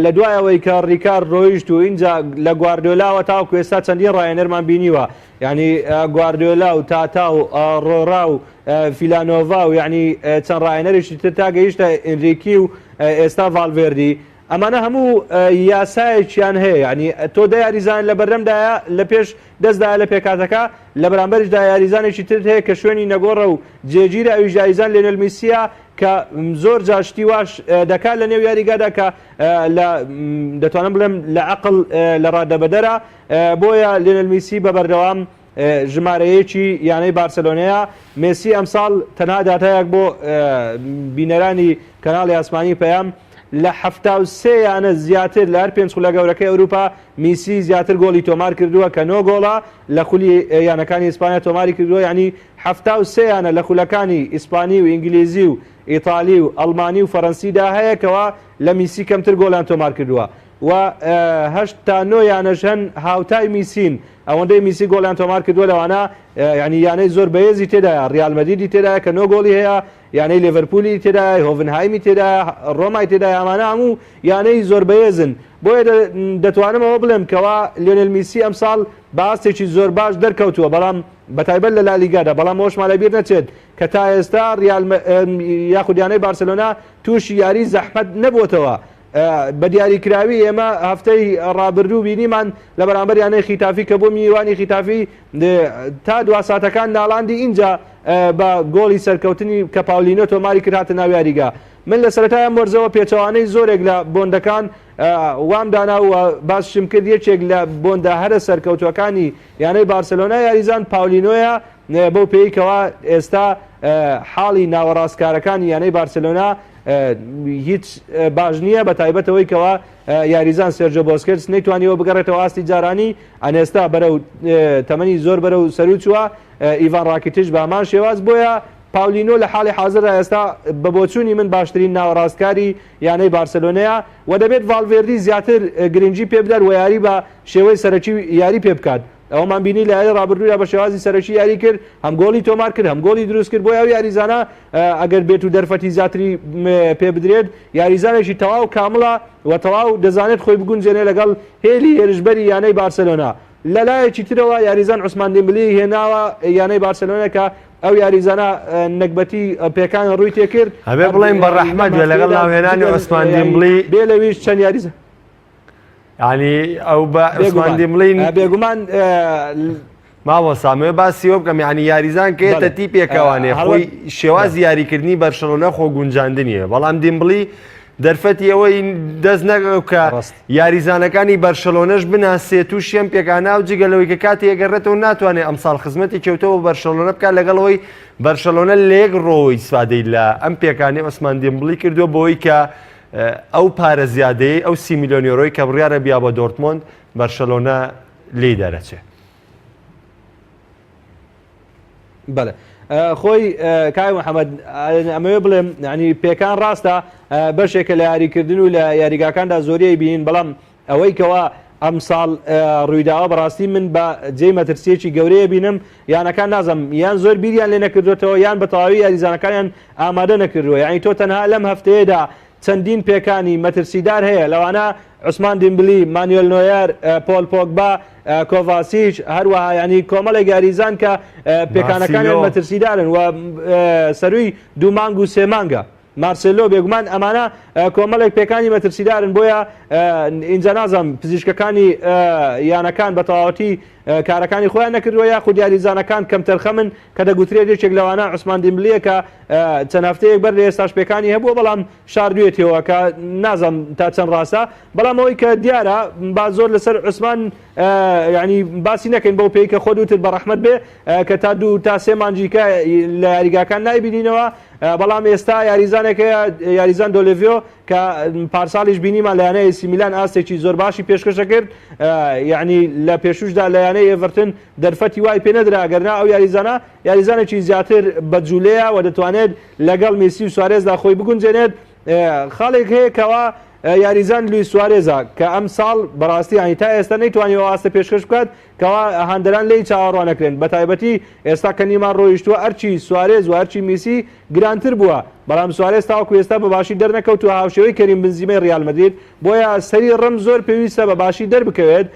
لە دوای ئەوەی کە ڕیکار ڕۆیشت و اینجا لە گواردیۆلاوە تاوەکو ئێستا چەندین ڕاهێنەرمان بینیوە ینی گواردیۆلا و تاتا و ڕۆرا و فیلانۆڤا و یعنی چەند ڕاهێنەرێکی تر تا گەیشتە ئینریکی و ئێستا ڤالڤێردی ئەمانە هەموو یاسایەکیان هەیە یعنی تۆ دە یاریزان لە بەردەمدایە لە پێش دەستدایە لە پێکهاتەکە، لە بەرامبەریشدا یاریزانێکی ترت هەیە کە شوێنی نەگۆڕە و جێگیرە ئەویش یاریزان لێنێل میسییە کە زۆر جار شتی واش دەکات لە نێو یاریگادا کە لە دەتوانم بڵێم لە عەقڵ لە ڕادەبەدەرە بۆیە لێنێل میسی بە بەردەوام ژمارەیەکی یانەی بارسەلۆنەیە مێسی ئەمساڵ تەنها داتایەک بۆ بینەرانی کەناڵی ئاسمانی پەیام لە 73 یانە زیاتر لە هەر پێنج خولە گەورەکەی ئەوروپا میسی زیاتر گۆڵی تۆمار کردووە کە نۆ گۆڵە لە خولی یانەکانی ئیسپانیا تۆماری کردووە یانی 73 یانە لە خولەکانی ئیسپانی و ئینگلیزی و ئیتالی و ئەڵمانی و فەرەنسیدا هەیە کەوا لە میسی کەمتر گۆڵیان تۆمار کردووە و هەشت تا نۆ یانەش هەن هاوتای میسین ئەوەندەی میسی گۆڵیان تۆمار کردووە لەوانە یعنی یانەی زۆر بەهێزی تێدایە ریال مەدریدی تێدایە کە نۆ گۆڵی هەیە یانەی لێڤەرپولی تێدایە، هۆفنهایمی تێدایە، ڕۆمای تێدایە، ئەمانە هەموو یانەی زۆر بەهێزن، بۆیە دەتوانم ئەوە بڵێم کەوا لیۆنێل میسی ئەمساڵ بە ئاستێکی زۆر باش دەرکەوتووە، بەڵام بەتایبەت لە لالیگادا، بەڵام ئەوەشمان لەبیر نەچێت کە تا ئێستا ریال یاخود یانەی بارسێلۆنا تووشی یاری زەحمەت نەبووەتەوە، بە دیاریکراوی ئێمە هەفتەی ڕابردوو بینیمان لە بەرامبەر یانەی خیتافی کە بۆ میوانی خیتافی تا دوا ساتەکان ناڵاندی ئینجا بە گۆڵی سەرکەوتنی کە پاولینۆ تۆماری کرد هاتە ناو یاریگا من لە سەرەتای ئەم وەرزەوە پێچەوانەی زۆرێک لە بۆندەکان وام دانا و باسشم کرد یەکێک لە بۆندە هەرە سەرکەوتوەکانی یانەی بارسلۆنا یاریزان پاولینۆیە بەو پێی کەوا ئێستا حاڵی ناوەڕاستکارەکانی یانەی بارسلۆنا هیچ باش نییە بە تایبەتەوەی کەوا یاریزان سێرجۆ بۆسکێتس نەیتوانیوە بگەڕێتەوە ئاستی جارانی ئەنێستا بەرەو تەمەنی زۆر بەرەو سەروو چووە ئیڤان ڕاکیتیش بە هەمان شێواز بۆیە پاولینۆ لە حاڵی حازردا ئێستا بە بۆچوونی من باشترین ناوەڕاستکاری یانەی بارسێلۆنەیە و دەبێت ڤالڤێردی زیاتر گرنگی پێ بدات و یاری بە شێوەی سەرەکی یاری پێ بکات. ئەومان بینی لە یاری ڕابردوودا بە شێوازی سەرەکی یاری کرد، هەم گۆڵی تۆمار کرد هەم گۆڵی دروست کرد، بۆیە ئەو یاریزانە ئەگەر بێت و دەرفەتی زیاتری پێ بدرێت یاریزانێکی تەواو کامڵە و تەواو دەزانێت خۆی بگونجێنێ لەگەڵ هێلی هێرشبەری یانەی بارسێلۆنا. لەلایەکی ترەوە یاریزان عوسمان دیمبلی هێناوە یانەی بارسێلۆنا کە ئەو یاریزانە نەگبەتی پێکان ڕووی تێکرد. ئەبێ بڵێین بە ڕەحمەت بێ لەگەڵ ناوهێنانی عوسمان دیمبلی. بێ لەویش چەند یاریزان. یانی ئەو بە عوسمان دیمبلی. بێگومان. مامۆستا ئەمەوێ باسی ئەوە بکەم یانی یاریزان کە یەتە تیپێکەوانێ خۆی شێوازی یاریکردنی بەرشەلۆنە خۆ گونجاندنیە بەڵام دیمبلی دەرفەتی ئەوەی دەست نەگەو کە یاریزانەکانی بەرشەلۆنەش بناسێت و شێم پێکانە و جگە لەوەی کە کاتی ئەگەڕێتەوە ناتوانێت ئەمساڵ خزمەتی کەوتەوە بەرشەلۆنە بکات لەگەڵەوەی بەرشەلۆنە لە یەک ڕۆی ئیسفادەی لە ئەم پێکانی عوسمان دیمبلی کردووە بۆی کە ئەو پارە زیادەیە ئەو سی میلیۆن یۆرۆی کە بڕیارە بیا بە دۆرتمۆند بەرشەلۆنە لێی دەرەچێ. بەڵێ خۆی کاک محەممەد ئەمەوێ بڵێم ینی پێکان ڕاستە بەشێکە لە یاریکردن و لە یاریگاکاندا زۆریی بینین بەڵام ئەوەی کەوا ئەمساڵ ڕوویداوە بەڕاستی من بە جێی مەترسیەکی گەورەیە بینم یانەکان نازم یان زۆر بیریان لێ نەکردوێتەوە یان بە تەواوی یاریزانەکانیان ئامادە نەکردووە یعنی تۆ تەنها لەم هەفتەیەدا چەندین پێکانی مەترسیدار هەیە، لەوانە عوسمان دیمبلی، مانوێل نۆیەر، پۆل پۆگبا، کۆڤاسیچ، هەروەها یانی کۆمەڵێک یاریزان کە پێکانەکانیان مەترسیدارن و سەرووی دوو مانگ و سێ مانگە. مارسێلۆ بێگومان ئەمانە کۆمەڵێک پێکانی مەترسیدارن بۆیە ئینجا نازانم پزیشکەکانی یانەکان بە تەواوەتی کارەکانی خۆیان نەکردووە یاخود یاریزانەکان کەمتەرخەمن کە دەگوترێت یەکێک لەوانە عوسمان دیمبلیە کە چەند هەفتەیەک بەر لە ئێستاش پێکانی هەبووە بەڵام شاردوێتیەوە کە نازم تا چەند ڕاستە بەڵام ئەوەی کە دیارە با زۆر لەسەر عوسمان ینی باسی نەکەین بەو پێی کە خۆ دوتر بە ڕەحمەت بێ کە تا دوو تا سێ مانجیکە لە یاریگاکان نایبینینەوە بەڵام ئێستا یاریزانێک یاریزان دۆلێڤیۆ کە پارساڵیش بینیمان لە یانەی ئەیسی میلان ئاستێکی زۆر باشی پێشکەش دەکرد یعنی لە پێشوشدا لە یانەی ئێڤەرتن دەرفەتی وای پێ نەدرا گەرنا ئەو یاریزانە یاریزانێکی زیاتر بە جوولەیە و دەتوانێت لەگەڵ میسی و سوارێزدا خۆی بگونجێنێت خاڵێک هەیە کەوا یاریزان لوی سوارێزا کە ئەم ساڵ بەڕاستی ینی تا ئێستا نەیتوانیوە ئاستە پێشکەش بکات کەوا هاندەران لێی چاوەڕوانەکرێن بەتایبەتی ئێستا کە نیمار ڕۆیشتووە ئەرکی سوارێز و ئەرکی میسی گرانتر بووە، بەڵام سوارێز تاوەکو ئێستا بە باشی دەرنەکەوتووە هاوشێوەی کەریم بنزیمەی ریال مەدرید، بۆیە سەری ڕم زۆر پێویستە بە باشی دەربکەوێت،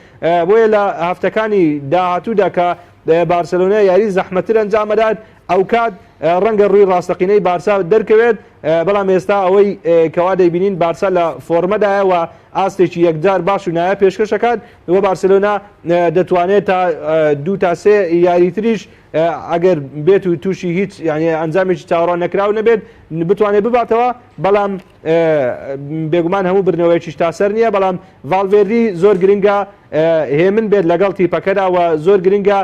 بۆیە لە هەفتەکانی داهاتوودا کە بارسێلۆنا یاری زەحمەتتر ئەنجامەدات ئەوکات ڕەنگە ڕووی ڕاستەقینەی بارسا دەرکەوێت، بەڵام ئێستا ئەوەی کەوا دەیبینین بارسا لە فۆرمەدایە و ئاستێکی یەکجار باش و نایاب پێشکەش دەکات و بارسێلۆنا دەتوانێت تا دوو تا سێ یاریتریش ئەگەر بێت و تووشی هیچ یعنی ئەنجامێکی چاوەڕوان نەکراو نەبێت بتوانێت بباتەوە بەڵام بێگومان هەموو بردنەوەیەکیش تا سەر نییە بەڵام ڤالڤێردی زۆر گرنگە هێمن بێت لەگەڵ تیپەکەدا و زۆر گرنگە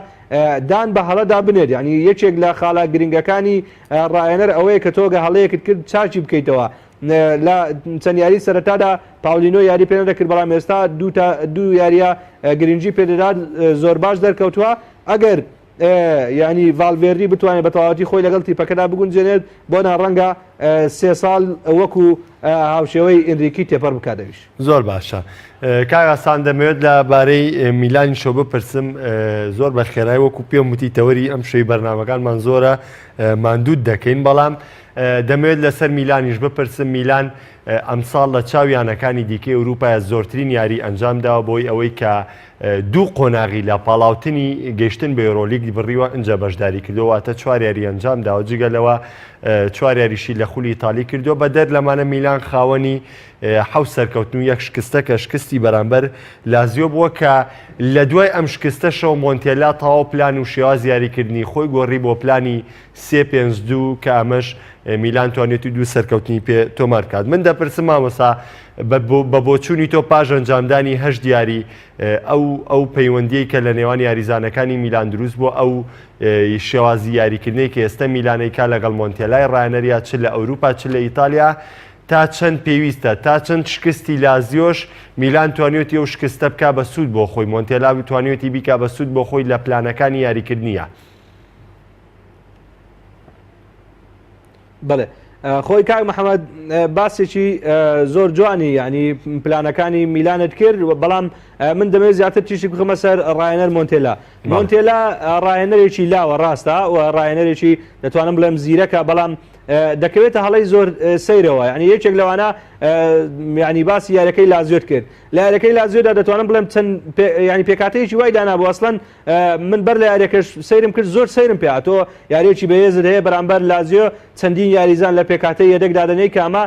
دان بە هەڵەدا بنێت یعنی یەکێک لە خاڵە گرنگەکانی ڕایەنەر ئەوەیە کە تۆگە هەڵەیەکت کرد چاکی بکەیتەوە لە چەند یاری سەرەتادا پاولینۆ یاری پێ نەدەکرد بەڵام ئێستا دوو تا دوو یاریە گرنگی پێدەدات زۆر باش دەرکەوتووە ئەگەر یانی ڤالڤێردی بتوانێت بە تەواوەتی خۆی لەگەڵ تیپەکەدا بگونجێنێت بۆ ڕەنگە سێ ساڵ وەکو هاوشێوەی ئینریکی تێپەڕ بکات ئەویش. زۆر باشە کاک ئاسان دەمەوێت لە بارەی میلانیشەوە بپرسم زۆر بە خێرای وەکو پێم وتی تەوەری ئەم شەوی بەرنامەکانمان زۆرە ماندووت دەکەین بەڵام دەمەوێت لەسەر میلانیش بپرسم میلان ئەمساڵ لە چاو یانەکانی دیکەی ئەوروپایە زۆرترین یاری ئەنجام داوە بۆی ئەوەی کە دوو قۆناغی لە پاڵاوتنی گەیشتن بە یۆرۆلیگ بڕیوە ئنجا بەشداری کردووە واتە چوار یاری ئەنجام داوە جگە لەوە چوار یاریشی لە خولی ئیتالی کردووە بەدەر لەمانە میلان خاوەنی حەوت سەرکەوتن و یەک شکستە کە شکستی بەرامبەر لازیۆ بووە کە لە دوای ئەم شکستەشەوە مۆنتێلا تەواو پلان و شێواز یاریکردنی خۆی گۆڕی بۆ پلانی سێ پێنج دوو کە ئەمەش میلان توانێتی دوو سەرکەوتنی پێ تۆمار بکات من دەپرسم مامۆستا بە بۆچوونی تۆ پاش ئەنجامدانی هەشت یاری ئەو ئەو پەیوەندیەی کە لە نێوان یاریزانەکانی میلان دروست بووە ئەو شێوازی یاریکردنەی کە ئێستا میلانەیکا لەگەڵ مۆنتێلای ڕایەنەریا چ لە ئەوروپا چ لە ئیتالیا تا چەند پێویستە تا چەند شکستی لازیۆش میلان توانیوتی ئەو شکستە بکا بە سوود بۆ خۆی مۆنتێلا توانیوتی بیکا بە سوود بۆ خۆی لە پلانەکانی یاریکردنیە. بەڵێ. خۆی کاک محەممەد باسێکی زۆر جوانی ینی پلانەکانی میلانت کرد بەڵام من دەمەوێت زیاتر تیشک بخمە سەر ڕایەنەر مۆنتێلا مۆنتێلا ڕایەنەرێکی لاوە ڕاستە و ڕایەنەرێکی دەتوانم بڵێم زیرەکە بەڵام دەکەوێتە هەڵەی زۆر سەیرەوە یعنی یەکێک لەوانە ینی باسی یاریەکەی لازیۆت کرد لە یاریەکەی لازیۆدا دەتوانم بڵێم چەند ینی پێکاتەیەکی وای دانابوو ئەسڵەن من بەر لە یاریەکەش سەیرم کرد زۆر سەیرم پێ تۆ یاریەکی بەهێزت هەیە بەرامبەر لازیۆ چەندین یاریزان لە پێکاتەی یەدەک دادەنێی کە ئەمە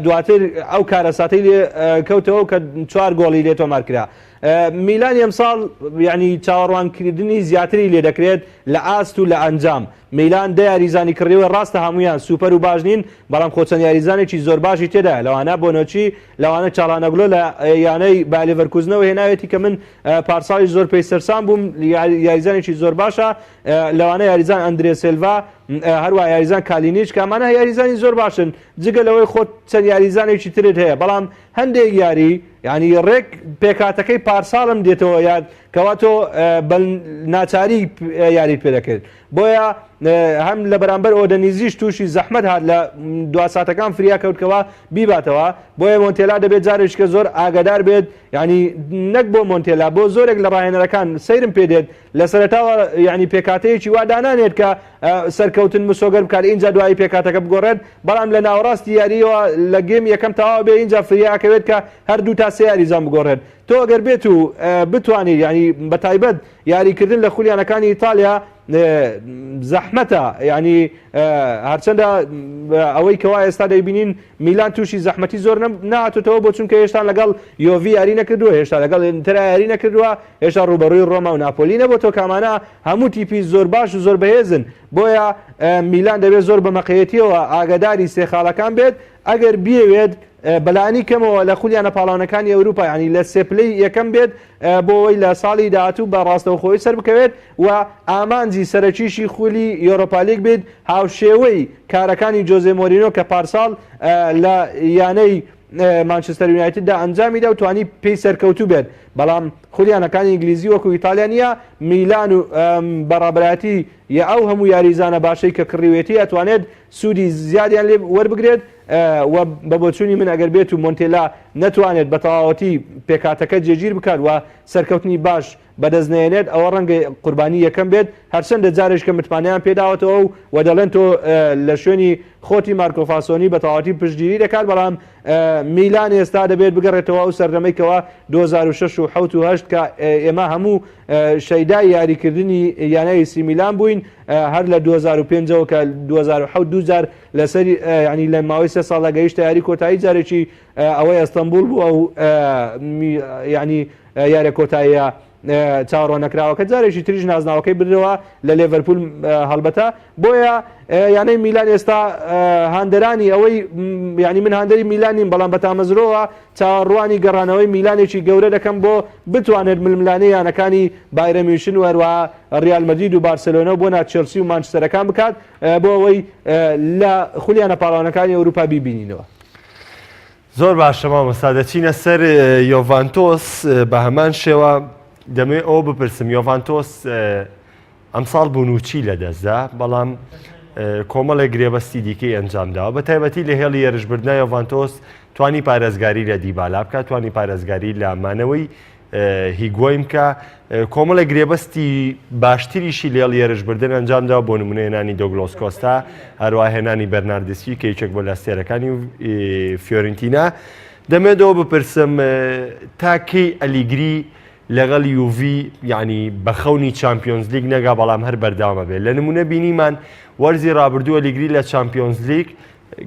دواتر ئەو کارەساتەی لێ کەوتەوە کە چوار گۆڵی لێ تۆمار کرا میلان ئەمساڵ یعنی چاوەڕوانکردنی زیاتری لێ دەکرێت لە ئاست و لە ئەنجام میلان دە یاریزانی کڕیوە ڕاستە هەموویان سوپەر و باش نین بەڵام خۆ چەند یاریزانێکی زۆر باشی تێدایە لەوانە بۆنۆچی لەوانە چاڵانەگلۆ لە یانەی بالیڤەرکوزنەوە هێناوێتی کە من پارساڵیش زۆر پێی سەرسام بووم یاریزانێکی زۆر باشە لەوانە یاریزان ئەندرێ سێلڤا هەروە یاریزان کالینیچ کە ئەمانە یاریزانی زۆر باشن جگە لەوەی خۆت چەند یاریزانێکی ترت هەیە بەڵام هەندێک یاری ینی ڕێک پێکاتەکەی پارساڵم دێتەوە یاد کەوا تۆ بە ناچاری یاریت پێ دەکرد بۆیە هەم لە بەرامبەر ئۆدەنیزیش تووشی زەحمەت هات لە دوا ساتەکان فریا کەوتکەوە بیباتەوە بۆیە مۆنتێلا دەبێت جارێکیکە زۆر ئاگادار بێت یعنی نەک بۆ مۆنتێلا بۆ زۆرێک لە ڕاهێنەرەکان سەیرم پێ دێت لە سەرەتاوە یعنی پێکاتەیەکی وا دانانێت کە سەرکەوتن مسۆگەر بکات ئینجا دوایی پێکاتەکە بگۆڕێت بەڵام لە ناوەڕاستی یاریەوە لە گێم یەکەم تەواو بێ ئینجا فریاکەوێت کە هەردوو تا سێ یاریزان بگۆڕێت تۆ ئەگەر بێت و بتوانیت یعنی بەتایبەت یاریکردن لە خولی یانەکانی ئیتالیا زەحمەتە یعنی هەرچەندە ئەوەی کەوا ئێستا دەیبینین میلان تووشی زەحمەتی زۆر نهاتوتەوە بۆ چونکە هێشتا لەگەڵ یۆڤی یاری نەکردووە هێشتا لەگەڵ ئینتەر یاری نەکردووە هێشتا ڕوبەڕووی ڕۆما و ناپۆلی نەبۆتەوە کامانە هەموو تیپی زۆر باش و زۆر بەهێزن بۆیە میلان دەبێت زۆر بە مەقەیەتیەوە ئاگداری سێ خاڵەکان بێت ئەگەر بیەوێت بەلانی کەمەوە لە خولی یانە پاڵەوانەکانی ئەوروپا یانی لە سێ پلەی یەکەم بێت بۆ ئەوەی لە ساڵی داهاتوو بە ڕاستەوخۆی سەربکەوێت و ئامانجی سەرەکیشی خولی یۆرۆپالیگ بێت هاوشێوەی کارەکانی جۆزێ مۆرینۆ کە پارساڵ لە یانەی مانچستەر یونایتددا ئەنجامیدا و توانی پێی سەرکەوتوو بێت بەڵام خولی یانەکانی ئینگلیزی وەکو ئیتالیا نییە میلان و بەڕابەرایەتی یە ئەو هەموو یاریزانە باشەی کە کڕیوێتی ئەتوانێت سوودی زیادیان لێ وەربگرێت و بە بۆچوونی من ئەگەر بێت و مۆنتێلا نەتوانێت بە تەواوەتی پێکهاتەکە جێگیر بکات و سەرکەوتنی باش بەدەست نەیەنێت ئەوە ڕەنگە قوربانی یەکەم بێت هەرچەندە جارێک کە متمانەیان پێداوەتەوە و و دەڵێن تۆ لە شوێنی خۆتی مارکۆ فاسۆنی بە تەواوەتی پشتگیری دەکات بەڵام میلان ئێستا دەبێت بگەڕێتەوە ئەو سەردەمەی کەوا 2006 و 7 و 8 کە ئێمە هەموو شەیدای یاریکردنی یانەی ئەیسی میلان بووین هەر لە 2005 ەوە کە 2007 دووجار لەسەر ینی لە ماوەی سێ ساڵدا گەیشتە یاری کۆتایی جارێکی ئەوەی ئەستەنبوڵ بوو ئەو ینی یاریە کۆتاییە چاوەڕواننەکراوەکە جارێکی تریش نازناوەکەی بردەوە لە لێڤەرپول هەڵبەتە بۆیە یانەی میلان ئێستا هاندەرانی ئەوەی ینی من هاندەری میلان نیم بەڵام بە تامەزرۆوە چاوەڕوانی گەڕانەوەی میلانێکی گەورە دەکەم بۆ بتوانێت ململانێ یانەکانی بایرن میونشن و هەروەها ریال مەدرید و بارسێلۆنا و بۆ نا چێلسی و مانچستەرەکان بکات بۆ ئەوەی لە خولی یانە پاڵەوانەکانی ئەوروپا بیبینینەوە. زۆر باشە مامۆستا دەچینە سەر یۆڤانتۆس بە هەمان شێوە دەمەوێت ئەوە بپرسم یۆڤانتۆس ئەمساڵ بونوچی لەدەستدا بەڵام کۆمەڵێک گرێبەستی دیکەی ئەنجامداوە بە تایبەتی لە هێڵی هێرشبردنە یۆڤانتۆس توانی پارێزگاری لە دیبالا بکات توانی پارێزگاری لە مانەوەی هیگوەین بکە کۆمەڵێک گرێبەستی باشتریشی لێڵ یێرشبردن ئەنجامدا بۆ نمونە هێنانی دۆگلۆس کۆستا هەروە هێنانی بەرناردسکی کە یەکێک بۆ لە ئەستێرەکانی فیۆرنتینا دەمێتەوە بپرسم تا کەی ئەلیگری لەگەڵ یوڤی یعنی بە خەونی چامپیۆنزلیگ نەگا بەڵام هەر بەردەوامە بێت لە نمونە بینیمان وەرزی ڕابردووە ئەلیگری لە چامپیۆنزلیگ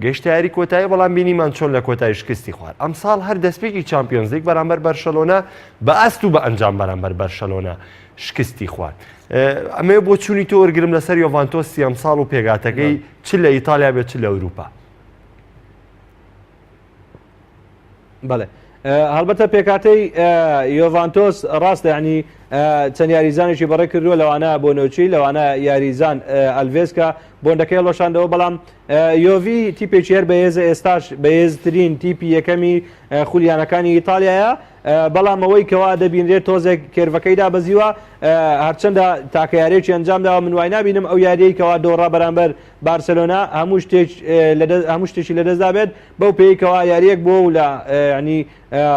گەیشتە یاری کۆتایی بەڵام بینیمان چۆن لە کۆتایی شکستی خوارد ئەمساڵ هەر دەستپێکی چامپیۆنزلیگ بەرامبەر بەرشەلۆنە بە ئاست و بە ئەنجام بەرامبەر بەرشەلۆنە شکستی خوارد ئەمەوێ بۆ چوونی تۆ وەرگرم لەسەر یۆڤانتۆسی ئەمساڵ و پێگاتەکەی چ لە ئیتالیا بێت چ لە ئەوروپا. بەڵێ هەڵبەتە پێکاتەی یۆڤانتۆس ڕاستە ینی چەند یاریزانێکی بەڕێ کردووە لەوانە بۆنۆچی لەوانە یاریزان ئەلڤێز کە بۆندەکەی هەڵوەشاندەوە بەڵام یۆڤی تیپێکی هەر بەهێزە ئێستاش بەهێزترین تیپی یەکەمی خولی یانەکانی ئیتالیایە بەڵام ئەوەی کەوا دەبینرێت تۆزێک curve ەکەی دابەزیوە هەرچەندە تاکە یاریەکی ئەنجام داوە من وای نابینم ئەو یاریەی کەوا دۆڕا بەرامبەر بارسلۆنا هەموو شتێک هەموو شتێکی لەدەستدا بێت بەو پێی کەوا یاریەک بووە و لە ینی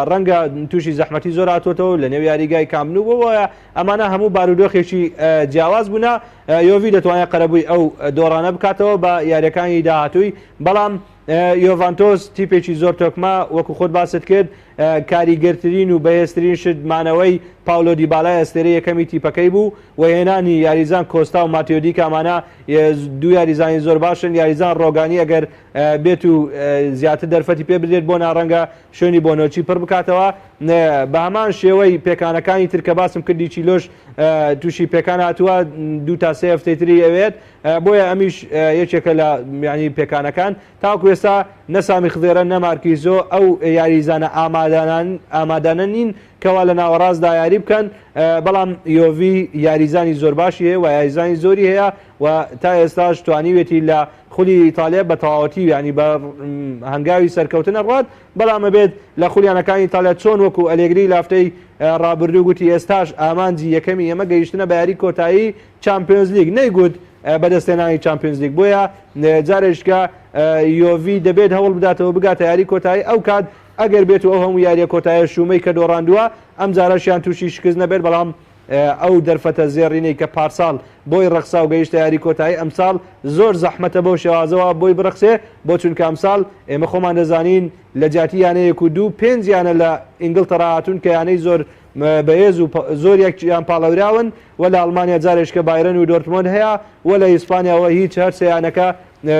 ڕەنگە تووشی زەحمەتی زۆر هاتووەتەوە لە نێو یاریگای کامنو بووە ئەمانە هەموو بارودۆخێکی جیاواز بوونە یۆڤی دەتوانێت قەرەبووی ئەو دۆڕانە بکاتەوە بە یاریەکانی داهاتووی بەڵام یۆڤانتۆس تیپێکی زۆر تۆکمە وەکو خۆت باست کرد کاریگەرترین و بەهێزترین شت مانەوەی پاولۆ دیبالای ئەستێرەی یەکەمی تیپەکەی بوو و هێنانی یاریزان کۆستا و ماتیۆ دیکە ئەمانە دوو یاریزانی زۆر باشن یاریزان ڕۆگانی ئەگەر بێت و زیاتر دەرفەتی پێ بدرێت بۆ ناڕەنگە شوێنی بۆنۆچی پڕ بکاتەوە بە هەمان شێوەی پێکانەکانی تر کە باسم کردی چیلۆش تووشی پێکان هاتووە دوو تا سێ هەفتەی تری ئەوێت بۆیە ئەمیش یەکێکە لە یانی پێکانەکان تاوەکو ئێستا نە سامی خزێرە نە مارکیزۆ ئەو یاریزانە ئامادانان ئامادانە نین کەوا لە ناوەڕاستدا یاری بکەن بەڵام یۆڤی یاریزانی زۆر باشی هەیە و یاریزانی زۆری هەیە و تا ئێستاش توانیوێتی لە خولی ئیتالیا بە تەواوەتی یانی بە هەنگاوی سەرکەوتن ئەڕوات بەڵام ئەبێت لە خولیانەکانی ئیتالیا چۆن وەکو ئەلێگری لافتەی ڕابردوو گوتی ئێستاش ئامانجی یەکەمی ئێمە گەیشتنە بە یاری کۆتایی چامپیۆنزلیگ نەیگوت بەدەستهێنانی چامپیۆنزلیگ بۆیە جارێکە یۆڤی دەبێت هەوڵ بداتەوە بگاتە یاری کۆتایی ئەو کات ئەگەر بێت و ئەو هەموو یاریە کۆتایە شومەی کە دۆڕاندووە ئەم جارەشیان تووشی شکست نەبێت بەڵام ئەو دەرفەتە زێڕینەی کە پارساڵ بۆی ڕەخسا و گەیشتە یاری کۆتایی ئەمساڵ زۆر زەحمەتە بەو شێوازەوە بۆی بڕەخسێ بۆ چونکە ئەمساڵ ئێمە خۆمان دەزانین لە جیاتی یانەیەک و دوو پێنج یانە لە ئینگڵتەرا هاتوون کە یانەی زۆر بەهێز و زۆر یەکیان پاڵەوراون و لە ئەڵمانیا جارێشکە بایرن و دۆرتمۆند هەیە و لە ئیسپانیاوە هیچ هەر سێ یانەکە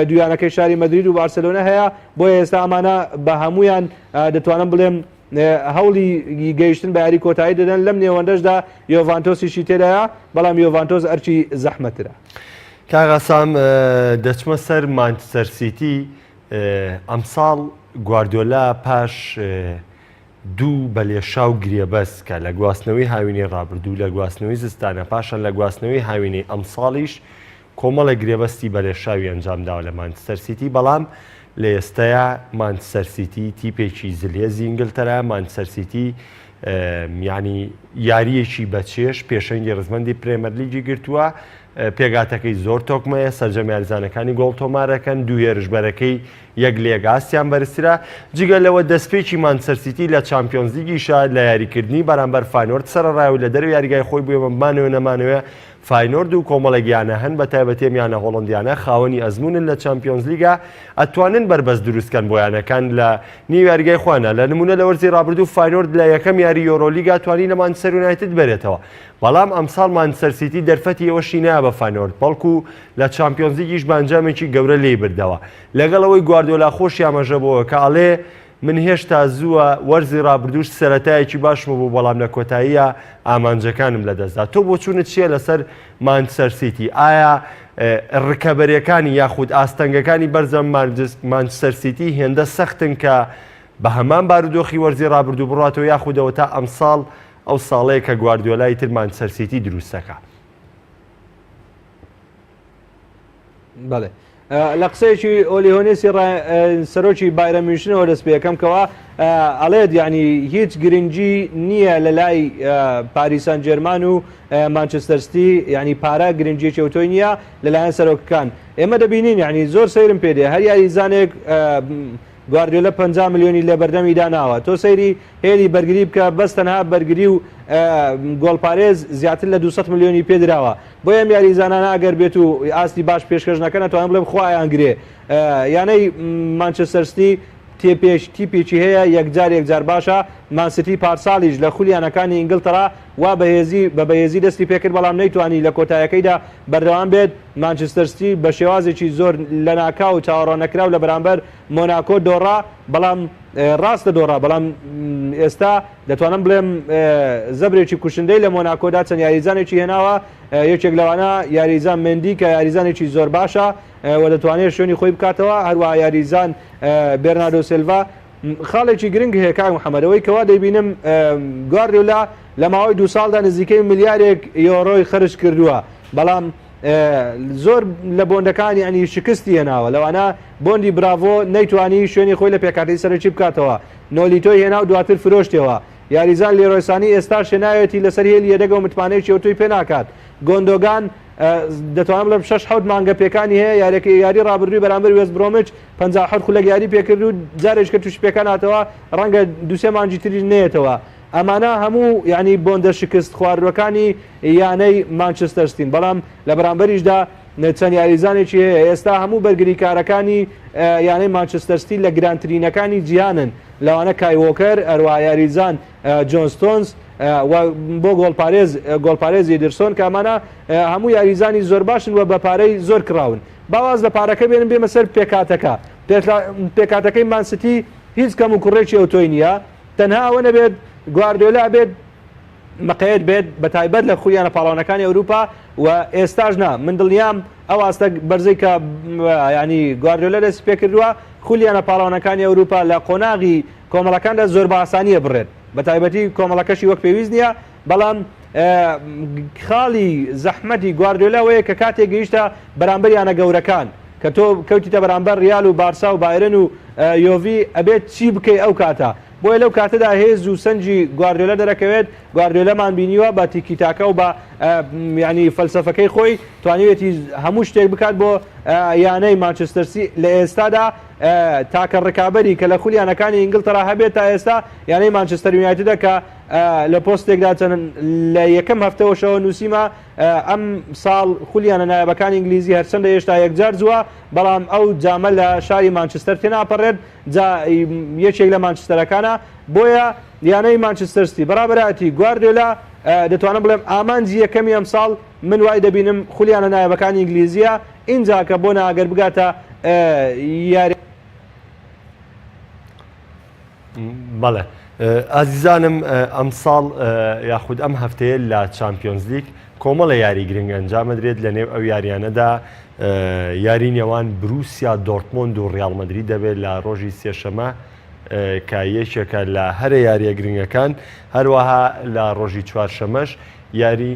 دوو یانەکەی شاری مەدرید و بارسێلۆنا هەیە بۆیە ئێستا ئەمانە بە هەموویان دەتوانم بڵێم هەوڵی گەیشتن بە یاری کۆتایی دەدەن لەم نێوەندەشدا یۆڤانتۆسیشی تێدایە بەڵام یۆڤانتۆس ئەرکی زەحمەترە. کاک ئاسام دەچمە سەر مانچستەر سیتی ئەمساڵ گواردیۆلا پاش دوو بە لێشاو گرێبەست کە لە گواستنەوەی هاوینەی ڕابردوو، لە گواستنەوەی زستانە، پاشان لە گواستنەوەی هاوینەی ئەمساڵیش کۆمەڵێک گرێبەستی بە لێشاوی ئەنجامداوە لە مانچستەر سیتی، بەڵام لە ئێستەیا مانچستەر سیتی تیپێکی زلهێزی ئینگلتەرایە، مانچستەر سیتی یانی یارییەکی بەچێژ پێشەنگی ڕزبەندی پرێمەرلیگی گرتووە، پێکهاتەکەی زۆر تۆکمەیە، سەرجەم یاریزانەکانی گۆڵ تۆمارەکەن، دوو هێرشبەرەکەی یەک لە یەک ئاستیان بەرزترە، جگە لەوە دەستپێکی مانچستەر سیتی لە چامپیۆنزلیگیشە لە یاریکردنی بەرامبەر فاینۆرد سەرەڕای و لە دەرەوەی یاریگای خۆی بووە بمانەوێ نەمانەوێ فاینۆرد و کۆمەڵێک یانە هەن بە تایبەتی ئەم یانە هۆڵەندیانە خاوەنی ئەزموونن لە چامپیۆنزلیگا ئەتوانن بەربەست دروستکەن بۆ یانەکان لە نیو یاریگای خۆیانە لە نمونە لە وەرزی رابردوو فاینۆرد لە یەکەم یاری یۆرۆلیگا توانی لە مانچستەر یونایتد بەرێتەوە بەڵام ئەمساڵ مانچستەر سیتی دەرفەتی ئەوەشی نایە بە فاینۆرد بەڵکو لە چامپیۆنزلیگیش بە ئەنجامێکی گەورە لێی بردەوە لەگەڵ ئەوەی گواردیۆلا خۆشی ئاماژە بەوە کە ئەڵێ من هێشتا زووە، وەرزی رابردووش سەرەتایەکی باشم بوو بەڵام لە کۆتاییە ئامانجەکانم لەدەستدا. تۆ بۆچوونت چییە لەسەر مانچستەر سیتی؟ ئایا رکەبەریەکانی یاخود ئاستەنگەکانی بەرزەم مانچستەر سیتی هێندە سەختن کە بە هەمان بارودۆخی وەرزی رابردوو بڕاتەوە یاخود ئەوەتا ئەمساڵ ئەو ساڵەیە کە گواردیۆلای تر مانچستەر سیتی دروستەکە؟ بەڵێ لە قسەیەکی ئۆلی هۆنێسی سەرۆکی بایرن میونشنەوە دەست پێەکەم کەوا ئەڵێت یعنی هیچ گرنگی نییە لە لای پاریسان جێرمان و مانچستەر ستی یعنی پارە گرنگیەکی ئەوتۆی نییە لەلایەن سەرۆکەکان ئێمە دەبینین یعنی زۆر سەیرم پێ دێ هەر یاریزانێک گواردیۆلا 50 ملیۆنی لە بەردەمی داناوە تۆ سەیری هێلی بەرگری بکە بەس تەنها بەرگری و گۆڵپارێز زیاتر لە 200 ملیۆنی پێدراوە بۆیە ئەم یاریزانانە ئەگەر بێت و ئاستی باش پێشکەش نەکەن ئەتوانم بڵێم خوا ئەیانگرێ یانەی مانچستەر ستی تێپێش تیپێکی هەیە یەکجار یەکجار باشە مانسیتی پارساڵیش لە خولی یانەکانی ئینگلتەرا وا بەهێزی بە بەهێزی دەستی پێکرد بەڵام نەیتوانی لە کۆتایەکەیدا بەردەوام بێت مانچستەر ستی بە شێوازێکی زۆر لەناکاو و چاوەڕواننەکراو لە بەرامبەر مۆناکۆ دۆڕا بەڵام ڕاستە دۆڕا بەڵام ئێستا دەتوانم بڵێم زەبرێکی کوشندەی لە مۆناکۆدا چەند یاریزانێکی هێناوە یەکێک لەوانە یاریزان مێندی کە یاریزانێکی زۆر باشە و دەتوانێت شوێنی خۆی بکاتەوە هەروەها یاریزان بێرناردۆ سێلڤا خاڵێکی گرنگ هەیە کاک محەممەد ئەوەی کەوا دەیبینم گواردیۆلا لە ماوەی دوو ساڵدا نزیکەی ملیارێک یۆرۆی خەرج کردووە بەڵام زۆر لە بۆندەکانی یانی شکستی هێناوە لەوانە بۆندی براڤۆ نەیتوانی شوێنی خۆی لە پێکهاتەی سەرەکی بکاتەوە نۆلیتۆی هێنا و دواتر فرۆشتیەوە یاریزان لیرۆی سانی ئێستاش هێناوێتی لەسەر هێلی یەدەگەوە متمانەیەکی ئەوتۆی پێ ناکات گۆندۆگان دەتوانم بڵێم شەش حەوت مانگە پێکانی هەیە یاریەکە یاری ڕابردووی بەرامبەر وێست برۆمچ 57 خولەک یاری پێکرد و جارێک کە تووشی پێکان هاتەوە ڕەنگە دوسێ مانگی تریش نەیەتەوە ئەمانە هەموو یانی بۆندە شکست خواردوەکانی یانەی مانچستەر ستین بەڵام لە بەرامبەریشدا چەند یاریزانێکی هەیە ئێستا هەموو بەرگریکارەکانی یانەی مانچستەر ستی لە گرانترینەکانی جیهانن لەوانە کای وۆکەر هەروەها یاریزان جۆن ستۆنز و بۆ گۆڵپارێز گۆڵپارێز ئیدرسۆن کە ئەمانە هەموو یاریزانی زۆر باشن و بە پارەی زۆر کڕاون با واز لە پارەکە بێنم بێمە سەر پێکهاتەکە پێکهاتەکەی مانستی هیچ کەم و کوڕێکی ئەوتۆی نییە تەنها ئەوە نەبێت گواردیۆلا بێت مقەیەت بێت بە تایبەت لە خولی یانە پاڵەوانەکانی ئەوروپا و ئێستاش نا من دڵنیام ئەو ئاستە بەرزەی کە ینی گواردیۆلا دەستی پێکردووە خولی یانە پاڵەوانەکانی ئەوروپا لە قۆناغی کۆمەڵەکاندا زۆر بە ئاسانیە بڕێت بە تایبەتی کۆمەڵەکەشی وەک پێویست نییە بەڵام خاڵی زەحمەتی گواردیۆلا وەیە کە کاتێک گەیشتە بەرامبەر یانە گەورەکان کە تۆ کەوتیتە بەرامبەر ریال و بارسا و بایرن و یۆڤی ئەبێت چی بکەی ئەو کاتە بۆیە لەو کاتەدا هێز و سەنجی گواردیۆلا دەرەکەوێت گواردیۆلامان بینیوە بە تیکی تاکا و بە یانی فەلسەفەکەی خۆی توانیوێتی هەموو شتێک بکات بۆ یانەی مانچستەر سیتی لە ئێستادا تاکە ڕکابەری کە لە خولی یانەکانی ئینگلتەرا هەبێت تا ئێستا یانەی مانچستەر یونایتدە کە لە پۆستێکدا چەند لە یەکەم هەفتەوەشەوە نووسیمە ئەم ساڵ خولی یانە نایابەکانی ئینگلیزی هەرچەندە هێشتا یەکجار زووە، بەڵام ئەو جامە لە شاری مانچستەر تێناپەڕێت، جا یەکێک لە مانچستەرەکانە، بۆیە یانەی مانچستەر ستی بەڕابەرایەتی گواردیۆلا دەتوانم بڵێم ئامانجی یەکەمی ئەمساڵ من وای دەبینم خولی یانە نایابەکانی ئینگلیزییە، ئینجا کە بۆ نا ئەگەر بگاتە یاری. بەڵێ ئازیزانم ئەمساڵ یاخود ئەم هەفتەیە لە چامپیۆنزلیگ کۆمەڵە یاری گرنگ ئەنجامەدرێت لە نێو ئەو یاریانەدا یاری نێوان بروسیا دۆرتمۆند و ڕیاڵ مەدرید دەبێت لە ڕۆژی سێشەمە کە یەکێکە لە هەرە یاریە گرنگەکان هەروەها لە ڕۆژی چوارشەمەش یاری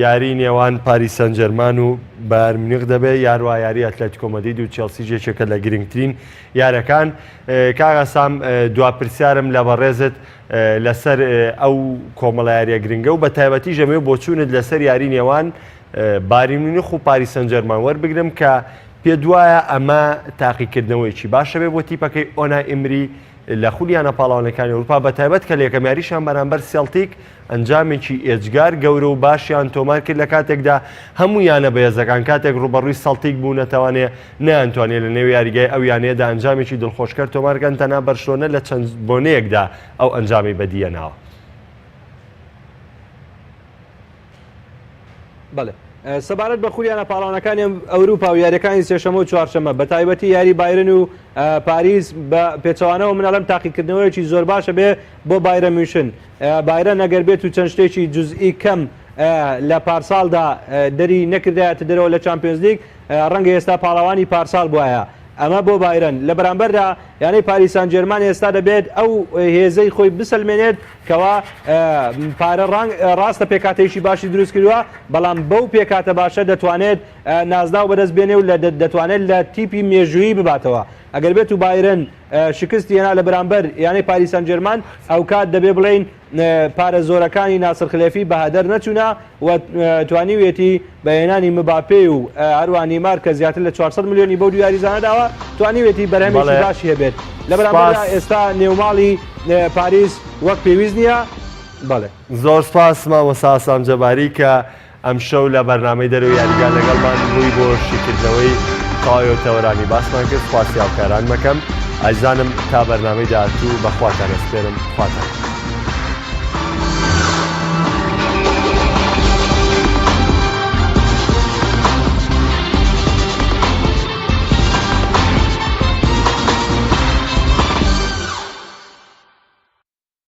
یاری نێوان پاریس سانجێرمان و بایرن میونخ دەبێت، یاروا یاری ئەتلەتیکۆ مەدرید و چێڵسیش یەکێکە لە گرنگترین یارەکان. کاک ئاسام دوا پرسیارم لە بەڕێزت لەسەر ئەو کۆمەڵە یاریە گرنگە و بە تایبەتیش ئەمەوێ بۆچوونت لەسەر یاری نێوان بایرن میونخ و پاریس سانجێرمان وەربگرم کە پێت وایە ئەمە تاقیکردنەوەیەکی باشە بێ بۆ تیپەکەی ئۆنای ئیمری لە خولی یانە پاڵەوانەکانی ئەوروپا بە تایبەت کە لە یەکەم یاریشیان بەرامبەر سێڵتیک ئەنجامێکی ئێجگار گەورە و باشیان تۆمار کرد لە کاتێکدا هەموو یانە بەهێزەکان کاتێک ڕووبەڕووی سەڵتیک بوونەتەوانێ نەیانتوانێ لە نێو یاریگای ئەو یانەیەدا ئەنجامێکی دڵخۆشکەر تۆمار کەن تەنها بەرشلۆنە لە چەند بۆنەیەکدا ئەو ئەنجامەی بەدیهێناوە. بەڵێ سەبارەت بە خولی یانە پاڵەوانەکانی ئەوروپا و یاریەکانی سێشەمە و چوارشەمە بە تایبەتی یاری بایرن و پاریس بە پێچەوانەوە من ئەڵێم تاقیکردنەوەیەکی زۆر باشە بێ بۆ بایرن میونشن بایرن ئەگەر بێت و چەند شتێکی جزئی کەم لە پارساڵدا دەری نەکردایەتە دەرەوە لە چامپیۆنزلیگ ڕەنگە ئێستا پاڵەوانی پارساڵ بوایە ئەمە بۆ بایرن لە بەرامبەردا یانەی پاریس سان جێرمان ئێستا دەبێت ئەو هێزەی خۆی بسەلمێنێت کەوا پارە ڕاستە پێکاتەیەکی باشی دروست کردووە بەڵام بەو پێکاتە باشە دەتوانێت نازناو بەدەست بێنێ و دەتوانێت لە تیپی مێژوویی بباتەوە ئەگەر بێت و بایرن شکستی هێنا لە بەرامبەر یانەی پاریس سان جێرمان ئەوکات دەبێ بڵێین پارە زۆرەکانی ناسر خلێفی بە هەدەر نەچوونە و توانیویەتی بە هێنانی مباپێ و هەروەها نیمار کە زیاتر لە 400 ملیۆنی بەو دوو یاریزانە داوە توانیویەتی بەرهەمێکی باشی هەبێت لە بەرامبەردا ئێستا نێوماڵی پاریس وەک پێویست نییە بەڵێ. زۆر سپاس مامۆستا ئاسام جەباری کە ئەمشەو لە بەرنامەی دەرەوەی یاریگا لەگەڵمان بووی بۆ شیکردنەوەی تەواوی ئەو تەوەرانەی باسمان کرد، سوپاسی هاوکارانمەکەم. ئازیزانم تا بەرنامەی داهاتوو بە خواتان ئەسپێرم، خواتان لەگەڵ.